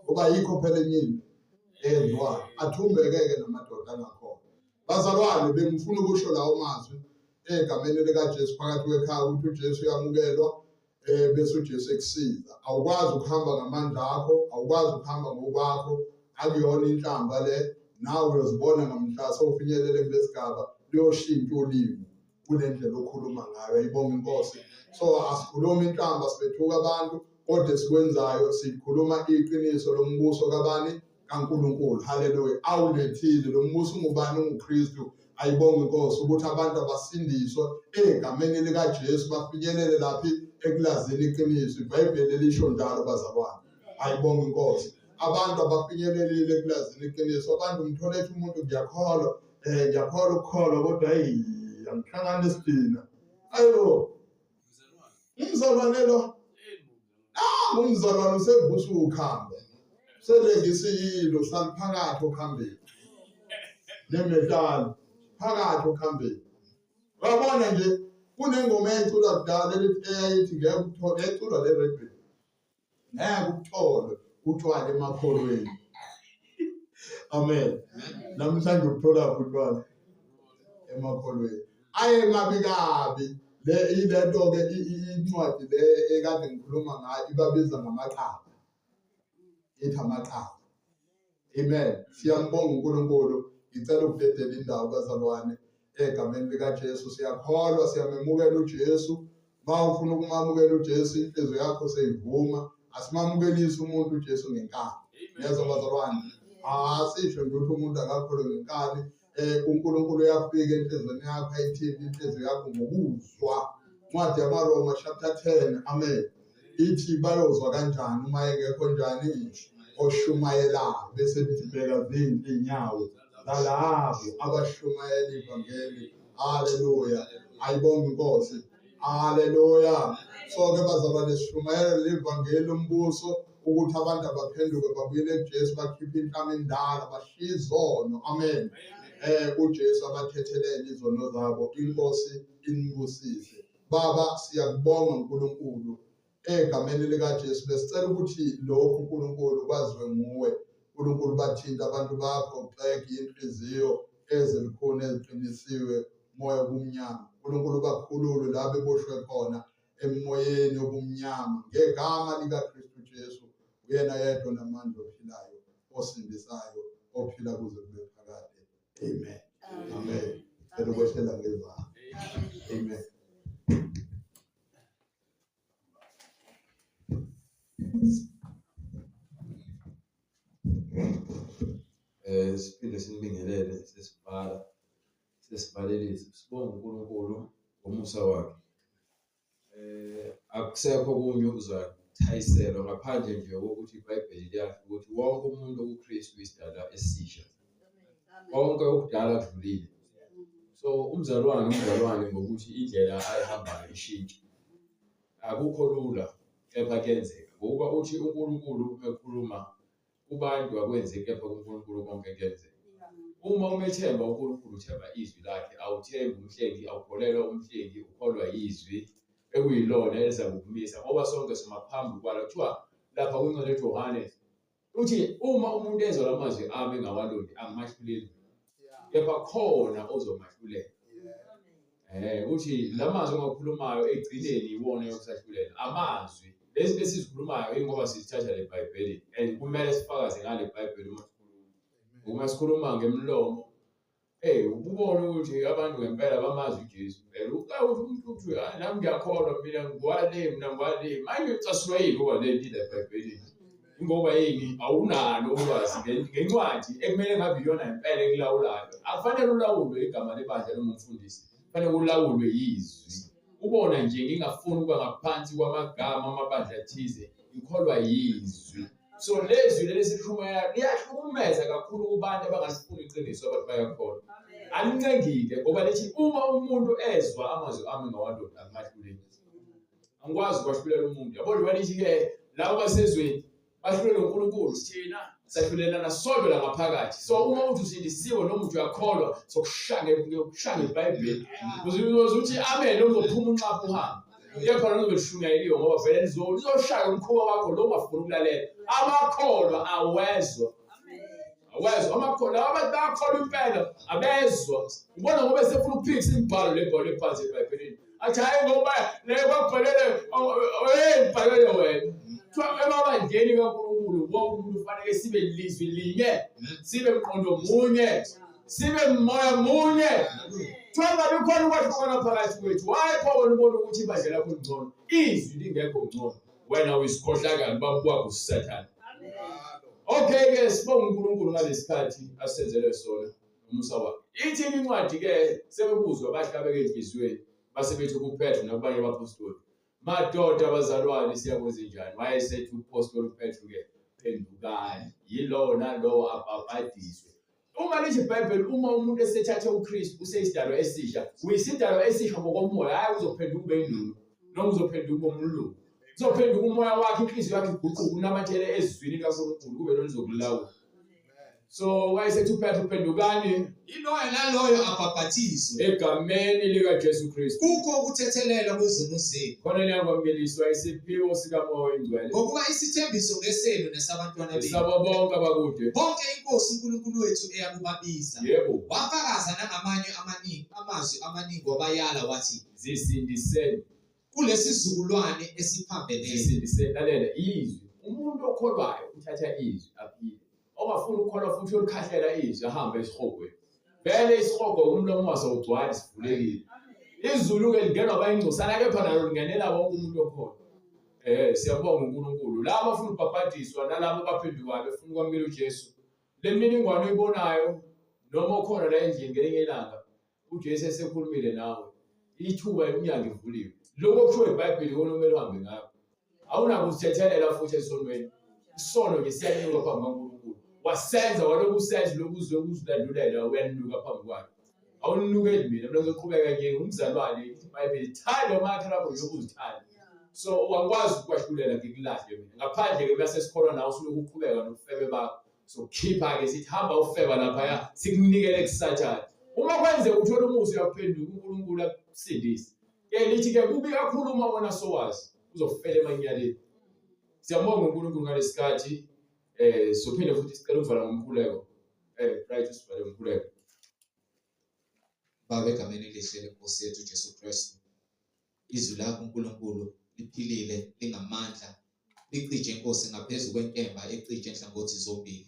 Ngoba yikho phela enye into eyenziwayo. Athumbeke ke namadoda angakhona. Bazalwane bengifuna ukusho lawo mazwi egameni likaJesu phakathi kwekhaya ukuthi uJesu uyamukelwa eh bese uJesu ekusiza. Awukwazi ukuhamba ngamandla akho, awukwazi ukuhamba ngokwakho, akuyona inhlamba le nawe uyozibona ngamhla sewufinyelele kulesigaba luyoshintsha ulimi kunendlela okhuluma ngayo ayibonga inkosi so asikhulumi inhlamba sibethuka abantu kodwa esikwenzayo sikhuluma iqiniso lombuso kabani kaNkulunkulu haleluya awulethile lo mbuso ungubani unguKristu ayibonge inkosi ukuthi abantu abasindiswe egameni likaJesu bafinyelele laphi ekulazini iqiniso iBhayibheli lisho njalo bazalwane ayibonge inkosi abantu abafinyelelile ekulazini iqiniso abantu ngithola ethi umuntu ngiyakholwa eh ngiyakholwa ukukholwa kodwa ayi angihlangani isidina ayo umzalwane lo Ah, umzalwane usevusa ukhambe. Selengisa iyilo saliphakathi okhambeni. Nemetali phakathi okhambeni. Uyabona nje kunengoma eyayiculwa kudala elithi eyayithi ngeke ukuthole yayiculwa le radio. Ngeke ukuthole utshwala emakholweni. Amen. Namhlanje ukuthola utshwala emakholweni. Aye mabi kabi le ilento ke incwadi le ekade ngikhuluma ngayo ibabiza ngamaqaba. Ithi amaqaba. Amen. Siyambonga uNkulunkulu. Ngicela ukudedela indawo bazalwane egameni likaJesu. Siyakholwa, siyamemukela uJesu. Uma ufuna ukumamukela uJesu, inhliziyo yakho seyivuma. Asimamukelisi umuntu uJesu ngenkani. Ngiyezwa bazalwane. Asisho nje ukuthi umuntu akakholwe ngenkani. UNkulunkulu uyafika enhliziyweni yakho ayithinte inhliziyo yakho ngokuzwa. Incwadi yamaRoma chapter 10. Amen. Ithi bayozwa kanjani uma engekho njani oshumayelayo bese lithi bheka zinhle inyawo zalabo abashumayela ivangeli haleluya ayibonge inkosi haleluya so-ke bazalwane sishumayela leli vangeli lombuso ukuthi abantu abaphenduke babuyele kuJesu bakhiphe inhlama endala bashiye izono amen uJesu abathethelele izono zabo inkosi inibusise baba siyakubonga uNkulunkulu egameni likaJesu besicela ukuthi lokhu uNkulunkulu kwaziwe nguwe uNkulunkulu bathinta abantu bakho xeg inhliziyo ezilukhuni eziqinisiwe moya obumnyama uNkulunkulu bakhulule la beboshwe khona emoyeni obumnyama ngegama likaKristu Jesu uyena yedwa namandla ophilayo osindisayo ophila kuze kube phakade amen amen cela ukwehlela ngezandla amen Siphinde sinibingelele sesivala sesivalelisa sibonga uNkulunkulu ngomusa wakhe. Akusekho okunye okuzathayiselwa ngaphandle nje kokuthi iBhayibheli liyasho ukuthi wonke umuntu okuKristu isidalwa esisha. Konke okudala kudlulile. So umzalwane umzalwane ngokuthi indlela ayihambayo ishintshe. Akukho lula kepha kuyenzeka ngokuba uthi uNkulunkulu uma ekhuluma kubantu akwenzeki kepha kuNkulunkulu konke kuyenzeka. Uma umethemba uNkulunkulu uthemba izwi lakhe, awuthembi umhlengi, awukholelwa umhlengi, ukholwa yizwi ekuyilona elizakukumisa ngoba sonke sima phambi kwalo. Kuthiwa lapha kwincwadi kaJohane uthi uma umuntu ezwa la mazwi ami engawalondi angimahluleli kepha khona ozomahlulela. Uthi la mazwi ongakhulumayo ekugcineni iwona yokusahlulela. Amazwi lezi esizikhulumayo ingoba sizithatha le Bhayibheli and kumele sifakaze ngale Bhayibheli uma sikhuluma. Uma sikhuluma ngemlomo ububona ukuthi abantu ngempela bamazi uJesu. Phela uthi umuntu uthi hayi nami ngiyakholwa mina ngwale mina ngwale. Manje ucasulwa yini ngoba le nto ila eBhayibhelini? Ingoba yini awunalo ulwazi ngencwadi ekumele ngabe iyona impela ekulawulayo. Akufanele ulawulwe igama lebandla noma umfundisi. Kufanele ulawulwe yizwi. Ubona nje ngingafuni ukuba ngaphansi kwamagama amabandla athize, ngikholwa yizwi. So lezwi leli sishumayela liyahlukumeza kakhulu kubantu abangalifuni iqiniso abantu bayakholwa. Alincengile ngoba lithi uma umuntu ezwa amazwi ami ngawalona akumahluleli. Angikwazi ukwahlulela umuntu. Yabo njengoba nithi-ke labo basezweni bahlulelwe uNkulunkulu, thina sahlulelana sodwa la ngaphakathi. So uma uthi usindisiwe noma uthi uyakholwa, sokushaya ngokushaya iBhayibheli. Uzoze uthi amen noma uzophuma unxapha uhambe. Kepha lona uzobe lishunyayeliwe ngoba vele lizoshaya umkhuba wakho lo ungafuni ukulalela. Amakholwa awezwa. Awezwa amakholwa laba abantu bayakholwa impela abezwa. Ubona ngoba esefuna ukuphikisa imibhalo le bhalo ephansi eBhayibhelini. Athi hayi ngoba le kwakubhalele hey bhalele wena. Kuthiwa emabandleni kaNkulunkulu wonke umuntu ufanele sibe lizwi linye, sibe mqondo munye, sibe moya munye. Kuthiwa ngabe khona ukwahlukana phakathi kwethu. Why pho wena ubona ukuthi ibandla lakho lingcono? Izwi lingekho ngcono. Wena uyisikhohlakali baba wakho uSathane. Okay ke sibonga uNkulunkulu ngalesikhathi asenzele sona umusa wakhe. Ithi incwadi ke sebekuzwa bahlabeke enhliziyweni base bethi kuPetru nakubanye abaphostoli, madoda abazalwane siyakwenza njani? Wayesethi uphostoli uPetru ke phendukani, yilowo nalowo abhabhadiswe. Uma lithi iBhayibheli uma umuntu esethathe uKristu useyisidalwa esisha, uyisidalwa esisha ngokomoya, hhayi uzophenduka ube yindunu noma uzophenduka ube umlungu. Uzophenduka umoya wakhe, inhliziyo yakhe iguquke, unamathele ezwini likaNkulunkulu kube lona lizokulawula. So wayesethi uPetru phendukani Yiloyo naloyo abhabhathizwe egameni likaJesu Kristu. kukho ukuthethelelwa kwezono zenu, Khona niyakwamukeliswa isiphiwo sikaMoya oyiNgcwele. ngokuba isithembiso ngesenu nesabantwana benu, Esabo bonke abakude. bonke iNkosi uNkulunkulu wethu eyakubabiza. Yebo, Wafakaza nangamanye amaningi amazwi amaningi wabayala wathi, zisindiseni. kulesi sizukulwane esiphambeneyo. Zisindiseni. Lalela izwi. Umuntu okholwayo uthatha izwi aphile. Ongafuni ukukholwa futhi uyolikhahlela izwi ahambe esihogweni. Vele isihogo umlomo waso ugcwala sivulekile. Izulu-ke lingenwa abayingcosana kepha nalo lingenela wonke umuntu okhona. Siyabonga uNkulunkulu. Labo abafuna ukubhabhadiswa nalabo abaphendukayo befuna ukwamukela uJesu. Le mininingwane oyibonayo noma okhona la endlini ngelinye ilanga uJesu esekhulumile nawe. Ithuba iminyango ivuliwe. Lokho okushiwo iBhayibheli ikona okumele uhambe ngakho. Awunakuzithethelela futhi esonweni. Isono nje siyanuka phambi kukaNkulunkulu. Wasenza walokhu usenza lokhu uzilandulela uyanuka phambi kwakhe. Awunukeli mina, mina ngizoqhubeka nje ngumzalwane iBhayibheli thanda umakhelwane wakho njengoba uzithanda. So awukwazi ukwahlulela ngikulahle mina. Ngaphandle ke bese sikholwa nawe usuloku uqhubeka nobufebe bakho. So khipha ke sithi hamba ufeba laphaya sikunikele kuSathane. Uma kwenzeka uthola umuzi uyaphenduka uNkulunkulu akusindise. Ke lithi ke kubi kakhulu uma wona sowazi uzofela emanyaleni. Siyabonga uNkulunkulu ngalesikhathi sophinde futhi sicela ukuvala ngomkhuleko. Right sivale ngomkhuleko. Baba egameni elihle lenkosi yethu Jesu Kristu. Izwi lakho uNkulunkulu liphilile lingamandla licije inkosi ngaphezu kwenkemba ecije enhlangothi zombili.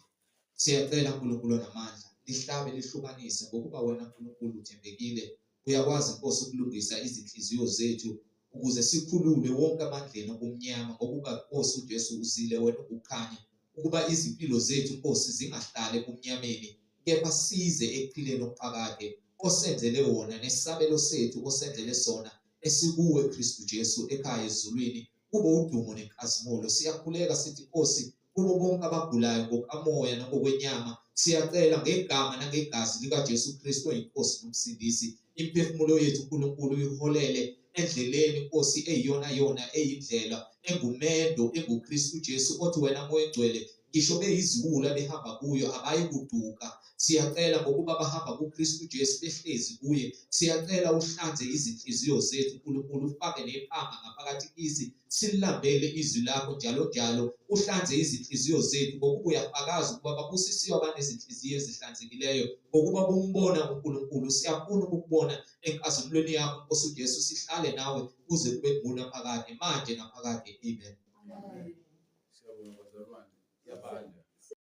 Siyacela uNkulunkulu onamandla lihlabe lihlukanise ngokuba wena uNkulunkulu uthembekile. Uyakwazi Nkosi ukulungisa izinhliziyo zethu ukuze sikhulule wonke amandleni obumnyama ngokuba Nkosi uJesu uzile wena ukukhanya ukuba izimpilo zethu Nkosi zingahlali ebumnyameni kepha size ekuphileni okuphakade osenzele wona nesabelo sethu osenzele sona esikuwe Kristu Jesu ekhaya ezulwini kube udumo nenkazimulo. Siyakhuleka sithi Nkosi kubo bonke abagulayo ngokamoya nangokwenyama siyacela ngegama nangegazi likaJesu Kristu oyinkosi nomsindisi imiphefumulo yethu uNkulunkulu uyiholele endleleni Nkosi eyiyona yona eyindlela engumendo enguKristu Jesu othi wena Moya Oyingcwele ngisho beyiziwula behamba kuyo abayikuduka. Siyacela ngokuba bahamba kuKristu Jesu behlezi kuye. Siyacela uhlanze izinhliziyo zethu uNkulunkulu ufake nephanga ngaphakathi kithi sililambele izwi lakho njalo njalo uhlanze izinhliziyo zethu ngokuba uyafakaza ukuba babusisiwe abanezinhliziyo ezihlanzekileyo ngokuba bombona uNkulunkulu. Siyafuna ukukubona enkazimulweni yakho Nkosi uJesu, sihlale nawe kuze kube ngunaphakade manje naphakade. Amen. Siyabonga bazalwane. Iyabanda.